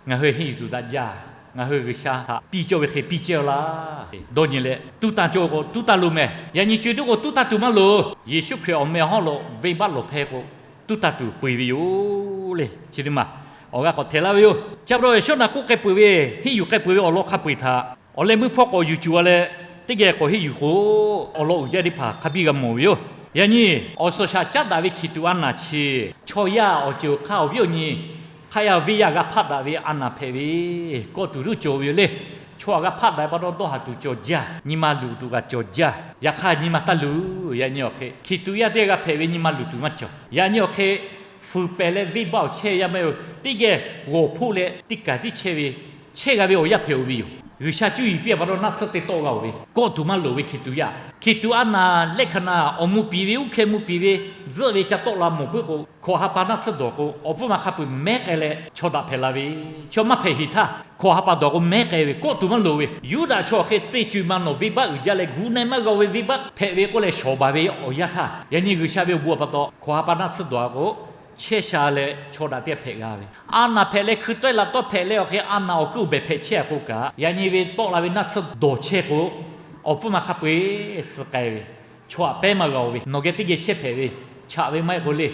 Ngaˬ hui henˇ yuˬ tuˬ daꞈ jaˇ. Ngaˬ hui G'uiˬsha htaꞈ piˇ cawˇ ve hk'e piˇ cehˇ-aw laˇ. Dawˇ nyi leh tuˉ tanˇ cawˇ ve k'o tuˉ tanˇ loˬ mehˍ. Yaꞈ nyi co-e teˇ k'o tuˉ tanˇ tuˬ maˇ loˬ. Yeˍsuˆ Hkriꞈ awˬ meh awˬ hawˉ lo venˇbaˆ lawˬ hpehˇ k'o, tuˉ tanˇ tuˬ peu-eˬ ve yoˬ le. Chi teˇ maˬ awˬ g'aˇ k'awꞈ hteꞈ laˇ ve yoˬ. Chi pa taw Yoˇnaˆ k'oˆ k'ai peuˬ ve, henˇ yuˬ k'ai peuˬ ve awˬ lawn hk'a peu-eˬ htaꞈ awˬ leh meuˇ hpawˇ k'awꞈ yuˬ cuˬ-a leh, teˇ geh k'awꞈ henˇ yuˬ k'o, awˬ lawn uiˍ jaˇ teˇ hpaˍ hk'a biˇ g'a mawˬ ve yoˬ. Yaꞈ nyi awˬ suhˍ shaꞈ caˉ daꞈ ve hkiˬ tuꞈ a naˍ chi, chaw yaˇ awˬ ceuˬ awˬ hk'aˇ awˬ viˉ awˬ nyi hk'a yaˇ venˇ yaˇ g'a hpaˆ daꞈ ve a naˍ hpehꞈ ve, kawˆ tuˬ tuˉ cawˬ ve yoˬ le. Chaw g'a hpaˆ daꞈ pa taw dawˇ haˍ tuˬ cawˬ jaˇ, nyi ma luˬ tuˬ kaꞈ cawˬ jaˇ. Yaꞈ hk'aˇ nyi ma taˇ luˬ. Yaꞈ nyi awˬ hk'e hkiˬ tuꞈ yaˇ teˇ g'aˇ hpehꞈ ve nyi ma luˬ tuˬ maˇ cawˬ. Yaꞈ nyi awˬ hk'e fuiˍ pehˍ leh venˇbaˆ awˬ chehˇ yaˇ maˇ heˆ-oˬ. Teˇ geh g'awˬ hpoˆ leh teˇ kaˬ tiˉ chehˇ ve, chehˇ g'a ve awˬ yaˇ hpehꞈ-oˬ ve yoˬ. G'uiˬsha cuˇ yiˍ piˇ-a pa taw naˆ tsuhˇ te tawˆ g'a-oˬ ve, kawˆ tuˬ maˇ loˍ ve hkiˬ tuꞈ yaˇ. Hkiˬ tuꞈ a naˍ lehˆ hk'aˬ naˍ awˬ mvuh piˍ ve, uˉ hkeh mvuh piˍ ve, tzuhˆ ve ca tawˆ la mawˬ puiˉ k'o, hkawꞈ ha pa naˆ tsuhˇ dawˬ k'o, awˬ pfuhˇ ma hk'a peu-eˬ mehˉ k'ai leh chaw daꞈ hpehꞈ la ve, chaw maˇ hpehꞈ heˍ htaˇ, hkawꞈ ha pa dawˬ k'o mehˉ k'ai ve, kawˆ tuˬ maˇ loˍ ve, Yuˇdaꞈ chaw awˬ hk'e teˇ co-e ma nawˬ venˇbaˆ uiˍ jaˇ leh gu na-e maˇ g'a-o ve venˇbaˆ hpehꞈ ve k'oˆ leh shawˍ baˬ ve awˬ yanˇ htaˇ, yaꞈ nyi G'uiˬsha ve awˬ bon awˬ pa taw hkawꞈ ha pa naˆ tsuhˇ dawˬ-a k'o, chehˇ sha leh chaw daꞈ teˇ g'aˇ hpehꞈ g'a ve, a naˍ hpehꞈ leh hkui tawˆ-e laꞈ tawˆ hpehꞈ leh awˬ hk'e a naˍ awˬ kuiˉ awˬ behˬ hpehꞈ chehˇ-a k'o kaꞈ, yaꞈ nyi ve tawˆ la ve naˆ tsuhˇ dawˬ chehˇ k'o, awˬ pfuhˇ ma hk'a peu-eˬ suh k'ai ve, Chaw aꞈ pehˉ maˇ g'a-oˬ ve, nawˬ geh teˇ geh chehˇ hpehꞈ ve, chaꞈ ve maˇ heˆ k'o le,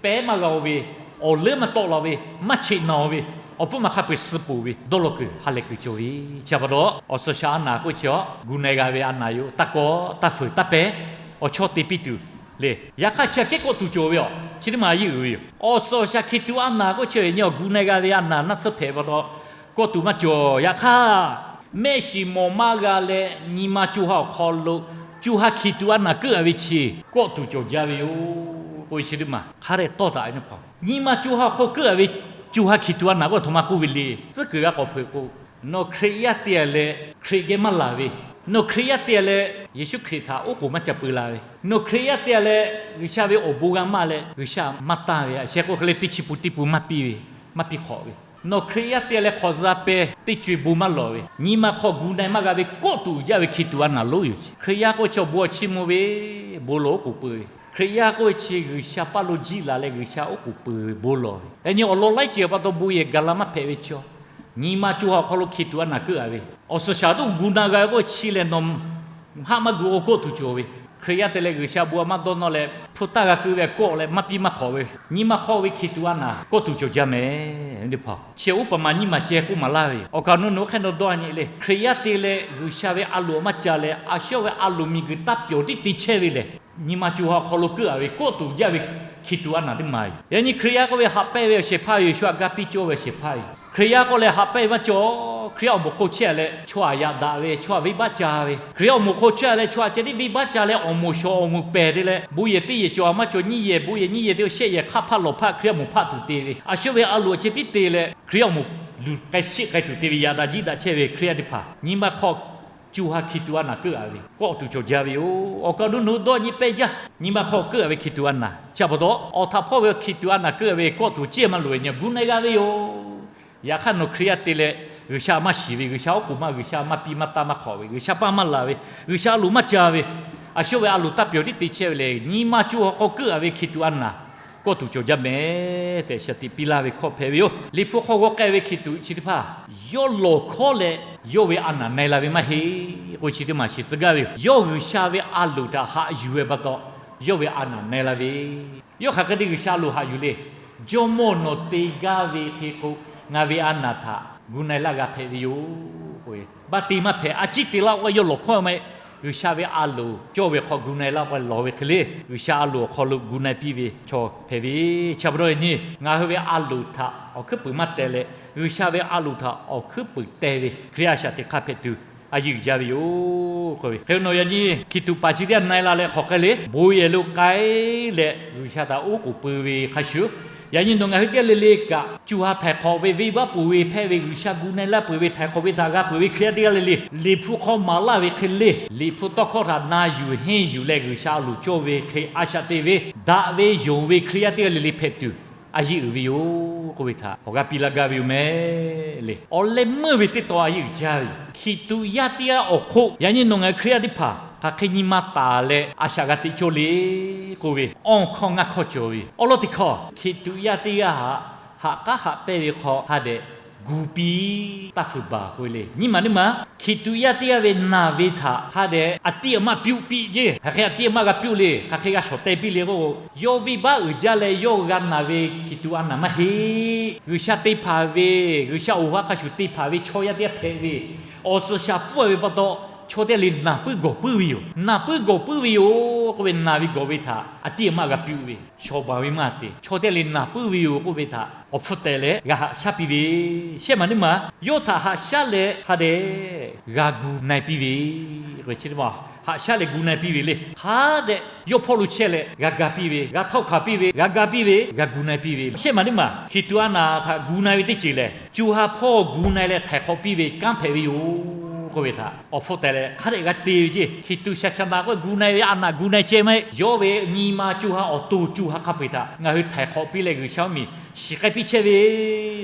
pehˉ maˇ g'a-oˬ ve, awˬ leuˉ maˇ tawˆ la ve, maˇ cheꞈ naˬ-oˬ ve, awˬ hpfuhˇ maˬ hk'a peu-eˬ suh poˬ ve dawˇ law kuiˬ ha lehˬ kuiˬ cawˬ ve. Chi pa taw, awˬ suhˍ awˬ shaˍ a naˍ k'oˆ chi a gu na-e g'a ve a naˍ yoˬ. Taˇ kawˆ taˇ fuiˍ taˇ pehˉ, awˬ chawˇ te piˇ tuˬ le. Yaꞈ hk'aˇ chi aꞈ kehˉ kawˆ tuˬ cawˬ ve a, chi teˇ maˬ a yeˇ uiˍ ve yoˬ. Awˬ suhˍ awˬ shaˍ hkiˬ tuꞈ a naˍ k'oˆ chi ve nyi awˬ gu na-e g'a ve a naˍ naˇ tsuhˇ hpehꞈ pa taw, kawˆ tuˬ maˇ cawˬ. Yaꞈ hk'aˇ, mehˆ shiˍ mawˬ maˇ g'a leh nyi ma co ha awˬ hk'aw lo co ha hkiˬ tuꞈ a naˍ keuˆ a ve chi kawˆ tuˬ cawˬ jaˇ ve yoˬ k'oˆ ve chi teˇ maˬ hk'a dehꞈ tawˇ taˍ ve. Nyi ma co ha awˬ hk'aw keuˆ a ve co ha hkiˬ tuꞈ a naˍ k'oˆ a htoꞈ ma k'oˆ ve le. Tcuhˉ kuiˬ g'a k'awꞈ hpeuꞈ k'o, nawˬ Hkriꞈ yaˇ te leh Hkriꞈ geh maˇ laˬ ve, nawˬ Hkriꞈ yaˇ te leh Yeˍsuˆ Hkriꞈ htaꞈ oˉ k'oˍ maˇ ca peu la ve, nawˬ Hkriꞈ yaˇ te leh G'uiˬsha ve awˬ bon g'a maˇ leh G'uiˬsha maˇ tanˇ ve, a sheh k'oˆ hk'e le teˇ chi pun teˇ pun maˇ piˇ ve, maˇ piˇ hk'awꞈ ve, nawˬ Hkriꞈ yaˇ te leh hk'awꞈ za peh teˇ co-e bon maˇ lawˬ ve, nyi ma hk'aw gu na-e maˇ g'a ve kawˆ tuˬ uiˍ jaˇ ve hkiˬ tuꞈ a naˍ lonˉ yoˬ. Hkriꞈ yaˇ k'oˆ chi awˬ bon awˬ chiˇ mvuh ve, bon lawˬ oˉ k'oˍ peuˬ ve, Hkriꞈ yaˇ k'oˆ ve chi G'uiˬsha paˇ lo jiˆ laˬ leh G'uiˬsha oˉ k'oˍ peuˬ ve bon lawˬ ve, yaꞈ nyi awˬ lawn laiˉ ceuˬ pa taw bon yehˬ gaˬ la maˇ hpehꞈ ve chaw, nyi ma co ha awˬ hk'aw lo hkiˬ tuꞈ a naˍ keuˆ a ve, awˬ suhˍ shaˍ tuˬ gu na g'a ve k'oˆ chi lehˬ, nawˬ haˆ maˇ gu k'o kawˆ tuˬ cawˬ ve, Hkriꞈ yaˇ te leh G'uiˬsha bon maˇ dawˇ nawˇ leh hpu taˇ g'a keu ve kawˆ leh maˇ piˇ maˇ hk'awꞈ ve, nyi ma hk'aw ve hkiˬ tuꞈ a naˍ kawˆ tuˬ cawˬ jaˇ mehˍ. Chi uˉ paˍ maˬ nyiˇ maˬ ceh k'oˆ maˍ laˇ ve yoˬ. Awˬ kaˍ awˬ nu nawˬ hk'e nawˬ dawˇ a nyi le, Hkriꞈ yaˇ te leh G'uiˬsha ve a loˍ maˇ ca leh a shawˉ ve a loˍ miˬguiˬ taˇ pyawˬ tiˉ te chehˇ ve lehˬ, nyi ma co ha awˬ hk'aw lo keuˆ a ve kawˆ tuˬ jaˇ ve hkiˬ tuꞈ a naˍ teˇ maˬ yoˬ. Yaꞈ nyi Hkriꞈ yaˇ k'oˆ ve haꞈ pehnˇ ve awˬ shehˍ hpaˇ ve, Yeˍsuˆ htaꞈ ga piˇ cawˇ ve awˬ shehˍ hpaˇ ve, Hkriꞈ yaˇ k'oˆ leh haꞈ pehnˇ ve maˇ cawˬ. Hkriꞈ yaˇ awˬ moˍ hk'aw chehˇ leh chaw htaꞈ yaꞈ daꞈ ve, chaw htaꞈ venˇbaˆ ca ve, Hkriꞈ yaˇ awˬ moˍ hk'aw chehˇ leh chaw htaꞈ ceh tiˉ venˇbaˆ ca leh awˬ moˍ shawˍ awˬ moˍ pehˬ te leh bon yehˬ teˇ yehˬ cawˬ a maˇ cawˬ, nyiˇ yehˬ bon yehˬ nyiˇ yehˬ te shehˆ yehˬ hk'aˆ hpaˆ lawˬ hpaˆ Hkriꞈ yaˇ awˬ moˍ hpaˆ tuˬ te ve, a shawˉ ve a loˍ ceh tiˉ te leh Hkriꞈ yaˇ awˬ moˍ luˬ k'ai shiˆ k'ai tuˬ te ve, yaꞈ daꞈ jiˆ daꞈ chehˇ ve Hkriꞈ yaˇ teˇ hpaˍ nyi ma hk'aw co ha hkiˬ tuꞈ a naˍ keuˆ a ve kawˆ tuˬ cawˬ jaˇ ve yoˬ. Awˬ kaˍ awˬ nu nawˬ hui dawˇ nyi pehˇ jaˇ. Nyi ma hk'aw keuˆ a ve hkiˬ tuꞈ a naˍ chi pa taw, awˬ htaꞈ hpawˇ ve hkiˬ tuꞈ a naˍ keuˆ a ve kawˆ tuˬ ceh maˇ loˍ ve nyi gu na g'a ve yoˬ. Yaꞈ hk'aˇ nawˬ Hkriꞈ yaˇ te leh G'uiˬsha maˇ shiˍ ve, G'uiˬsha oˉ k'oˍ maˇ, G'uiˬsha maˇ piˇ maˇ taˇ maˇ hk'awꞈ ve, G'uiˬsha paˇ maˇ laˬ ve, G'uiˬsha a loˍ maˇ ca ve, a shawˉ ve a loˍ taˇ pyawˬ tiˉ te chehˇ ve lehˬ, nyi ma co ha hk'aw keuˆ a ve hkiˬ tuꞈ a naˍ kawˆ tuˬ cawˬ jaˇ mehˍ tehꞈ shaˍ tiꞈ piˇ laˇ ve hkawˇ hpehꞈ ve yoˬ. Liꞈ hpu hk'aw g'aw k'ai ve hkiˬ tuꞈ chi teˇ hpaˍ yawˇ lawˬ hkawˉ leh yawˇ ve a naˍ na-e la ve maˇ heˆ k'oˆ ve chi teˇ maˬ shiˍ tcuh gaˇ ve yoˬ. Yawˇ G'uiˬsha ve a loˍ htaꞈ haꞈ yuˬ ve pa taw, yawˇ ve a naˍ na-e la ve. Yawˇ hk'aˬ hk'e te G'uiˬsha a loˍ haꞈ yuˬ le. Jawˇmawˇ nawˬ te gaˇ ve hk'e k'o, ngaˬ ve a naˍ htaꞈ gu na-e laˇ g'a hpehꞈ ve yoˬ k'oˆ ve, baˆ te maˇ hpehꞈ, a ciˉ te laˇ k'o yawˇ lawˬ hkawˇ maˇ heˆ. G'uiˬsha ve a loˍ cawˇ ve hk'aw gu na-e laˇ k'o lawˬ ve hk'e le, G'uiˬsha a loˍ awˬ hk'aw lo gu na-e piˇ ve chaw hpehꞈ ve. Chi pa taw yaꞈ nyi ngaˬ hui ve a loˍ htaꞈ awˬ hkuiˉ puiˍ maˇ teh leh, G'uiˬsha ve a loˍ htaꞈ awˬ hkuiˉ puiˍ teh ve Hkriꞈ yaˇ a shaꞈ teꞈ hk'aˇ hpehꞈ tuˬ a yeˇ uiˍ jaˇ ve yoˬ k'oˆ ve. Hk'e nawˬ yaꞈ nyi hkiˬ tuꞈ paˍ chi teˇ g'aˇ na-e la leh hk'aˬ hk'e le bon yehˬ lo k'ai leh G'uiˬsha htaꞈ oˉ k'oˍ pui ve hk'a shuˍ, yaꞈ nyi nawˬ ngaˬ hui teˇ g'aˇ le le kaꞈ co ha htaiˍ hk'awꞈ ve, venˇbaˆ peuˬ ve hpehˇ ve, G'uiˬsha gu na-e laˇ peuˬ ve, htaiˍ hk'awꞈ ve htaꞈ g'a peuˬ ve Hkriꞈ yaˇ teˇ g'aˇ le le, Liꞈ hpu hk'aw maˍ laˇ ve hk'e le, Liꞈ hpu tawˇ hkawˇ htaꞈ na yuˬ henˇ yuˬ leh G'uiˬsha a loˍ cawˇ ve hk'e a shaꞈ teꞈ ve, daꞈ ve yonˍ ve Hkriꞈ yaˇ teˇ g'aˇ le le hpehꞈ tuˬ a yeˇ uiˍ ve yoˬ k'oˆ ve htaꞈ awˬ g'aˇ piˇ laˇ gaˇ ve yoˬ mehˍ le. Awˬ leh meuˇ ve teˇ tawn a yeˇ uiˍ jaˇ ve yoˬ. Hkiˬ tuꞈ yaˇ teˇ g'aˇ awˬ hk'oˆ yaꞈ nyi nawˬ ngaˬ hui Hkriꞈ yaˇ teˇ hpaˍ hk'aˬ hk'e nyi ma taˍ leh a shaꞈ g'a teꞈ cawˇ le k'oˆ ve, awˇ hkawˇ ngaˇ hkawˇ cawˬ ve yoˬ. Awˬ lawn teˇ hkawˇ, hkiˬ tuꞈ yaˇ teˇ g'aˇ htaꞈ haꞈ k'aˉ haꞈ pehnˇ ve hk'aw hk'a dehꞈ gu piˇ taˇ fuiˍ baˬ k'oˆ ve le. Nyi maˬ teˇ maˬ hkiˬ tuꞈ yaˇ teˇ g'aˇ ve naˬ ve htaꞈ hk'a dehꞈ a tiˉ a maˇ pyuˆ piˇ ceˇ. Hk'aˬ hk'e a tiˉ a maˇ g'a pyuˆ le. Hk'aˬ hk'e g'a shawˍ teh piˇ le k'o, yawˇ venˇbaˆ uiˍ jaˇ leh yawˇ g'a naˬ ve hkiˬ tuꞈ a naˬ maˇ heˆ. G'uiˬsha te hpanˍ ve, G'uiˬsha awˬ ha hk'a shuˍ te hpanˍ ve chaw yaˇ teˇ g'aˇ hpehꞈ ve, awˬ suhˍ shaˍ pfuhˇ ve pa taw, chaw teˇ g'aˇ le naˬ puiˉ gawˬ puiˉ ve yoˬ. Naˬ puiˉ gawˬ puiˉ ve yoˬ k'oˆ ve, naˬ ve gawˬ ve htaꞈ a tiˉ a maˇ g'a pyuˆ ve, shawˍ baˬ ve maˇ te. Chaw teˇ g'aˇ le naˬ puiˉ ve yoˬ k'oˆ ve htaꞈ awˬ hpfuhˇ teh leh g'a haꞈ shaˉ piˇ ve, shehˆ maˬ teˇ maˬ yawˇ htaꞈ haꞈ shaˉ leh hk'a dehꞈ g'a gu na-e piˇ ve, chi teˇ maˬ haꞈ shaˉ leh gu na-e piˇ ve le. Hk'a dehꞈ yawˇ hpawˇ lo chehˇ leh g'a ga piˇ ve, g'a htawˇ hkanˍ piˇ ve, g'a ga piˇ ve, g'a gu na-e piˇ ve, shehˆ maˬ teˇ maˬ hkiˬ tuꞈ a naˬ htaꞈ gu na-e ve teˇ ceuˬ lehˬ, co ha hpawˇ gu na-e leh htaiˍ hk'awꞈ piˇ ve kanˉ hpehꞈ ve yoˬ k'oˆ ve htaꞈ awˬ hpfuhˇ teh leh hk'a dehꞈ g'a te ve ceˇ. Hkiˬ tuꞈ shaˍ shaˍ naꞈ k'oˆ gu na-e ve a naˬ gu na-e ceh maˇ heˆ. Yawˇ ve nyi ma co ha awˬ to co ha hk'a peu-eˬ htaꞈ ngaˬ hui htaiˍ hk'awꞈ piˇ leh G'uiˬsha mvuhˇmiˬ shiˍ k'ai piˇ chehˇ ve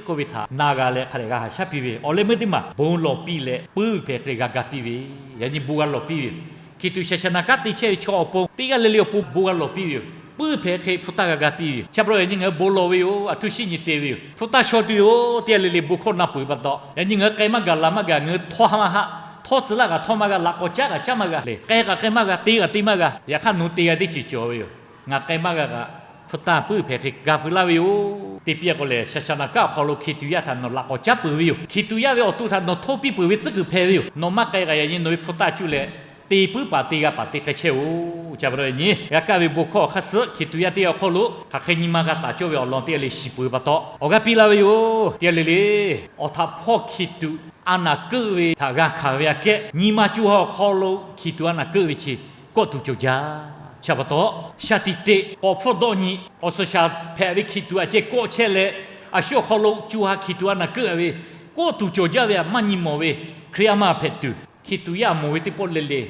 k'oˆ ve htaꞈ na g'a leh hk'a dehꞈ g'a haꞈ shaˉ piˇ ve, awˬ leh meuˇ teˇ maˬ bon lawˬ piˇ leh puiˉ ve hpehꞈ hk'e g'a ga piˇ ve, yaꞈ nyi bon g'a lawˬ piˇ ve yoˬ. Hkiˬ tuꞈ shaˍ shaˍ naꞈ kanˉ te chehˇ ve chaw awˬ pon teˇ g'aˇ le le awˬ pon bon g'a lawˬ piˇ ve yoˬ. Puiˉ hpehꞈ hk'e hpu taˇ g'a ga piˇ ve yoˬ. Chi pa taw yaꞈ nyi ngaˬ hui bon lawˬ ve yoˬ. Aˬ htoꞈ shinˉ nyi te ve yoˬ. Hpu taˇ shaw tuˬ yoˬ. Teˇ g'aˇ le le bon hkawˇ na peuˬ pa taw, yaꞈ nyi ngaˬ hui k'ai maˇ gaˬ laˬ maˇ gaˬ, ngaˬ hui htawˇ haˆ maˇ haˆ Htawˇ tcuh laˇ kaꞈ htawˇ maˇ g'a, laꞈ k'awꞈ caˉ kaꞈ caˉ maˇ g'a le, k'ai kaꞈ k'ai maˇ g'a, te kaꞈ te maˇ g'a. Yaꞈ hk'aˇ nawˬ te g'a teˇ ceuˬ cawˬ ve yoˬ. Ngaˬ k'ai maˇ g'a kaꞈ, hpu taˇ puiˉ hpehꞈ hk'e ga feu laˇ ve yoˬ. Teˇ piˇ k'o lehˬ, Saˍsaˍnaˍ kaˉ awˬ hk'aw lo Hkiˬtuꞈ yaˇ htaꞈ nawˬ laꞈ k'awꞈ caˉ peuˬ ve yoˬ. Hkiˬtuꞈ yaˇ ve awˬ to htaꞈ nawˬ htawˇ piˇ peuˬ ve tcuhˉ kuiˬ hpehꞈ ve yoˬ. Nawˬ maˇ k'ai kaꞈ yaꞈ nyi nawˬ ve hpu taˇ cuˇ leh te puiˉ paˍ te g'a paˍ te k'ai chehˇ-oˬ. Chi pa taw yaꞈ nyi g'a kaˇ ve bon hkawˇ awˬ hk'aˇ suh Hkiˬtuꞈ yaˇ teˇ g'aˇ awˬ hk'aw lo hk'aˬ hk'e nyi ma g'a taˍ cawˇ ve awˬ lawn teˇ g'aˇ le shiˍ peuˬ ve pa taw, awˬ g'aˇ piˇ laˇ ve yoˬ. Teˇ g'aˇ le le, awˬ htaꞈ hpawˇ Hkiˬtuꞈ a naˍ keuˆ ve htaꞈ g'a hkanˍ ve aꞈ kehˉ, nyi ma co ha awˬ hk'aw lo Hkiˬtuꞈ a naˍ keuˆ ve chi kawˆ tuˬ cawˬ jaˇ. Chi pa taw, shaˍ tiꞈ teꞈ k'awꞈ hpfuhˇ dawˆ nyi, awˬ suhˍ shaˍ hpehꞈ ve Hkiˬtuꞈ aꞈ ceh kawˆ chehˇ leh, a shu awˬ hk'aw lo co ha Hkiˬtuꞈ a naˍ keuˆ ve kawˆ tuˬ cawˬ jaˇ ve htaꞈ maˇ nyi mawˬ ve Hkriꞈ yaˇ maˇ hpehꞈ tuˬ, Hkiˬtuꞈ yaˇ mawˬ ve teˇ pawˆ le le,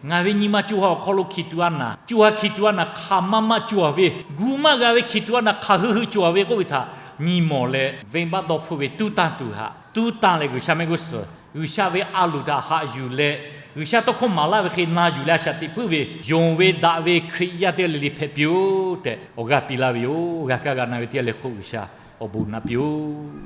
ngaˬ ve nyi ma co ha awˬ hk'aw lo Hkiˬtuꞈ a naˍ, co ha Hkiˬtuꞈ a naˍ hk'aˬ maˇ maˇ cawˬ ve, gu maˇ g'a ve Hkiˬtuꞈ a naˍ hk'aˬ hui hui cawˬ ve k'oˆ ve htaꞈ nyi mawˬ leh, venˇbaˆ dawˇ hpfuhˆ ve tuˉ tanˇ tuˬ htaꞈ tuˉ tanˇ leh G'uiˬsha mehˆ g'uˇ suhˍ, G'uiˬsha ve a loˍ htaꞈ haꞈ yuˬ leh, G'uiˬsha tawˇ hkawˇ maˍ laˇ ve hk'e na yuˬ leh a shaꞈ teꞈ puiˉ ve yonˍ ve daꞈ ve Hkriꞈ yaˇ teˇ g'aˇ le le hpehꞈ piˇ-oˆ tehꞈ awˬ g'aˇ piˇ laˇ ve yoˬ. G'a kaˇ g'a na ve teˇ g'aˇ le hk'oˆ G'uiˬsha awˬ bon naꞈ piˇ-oˆ.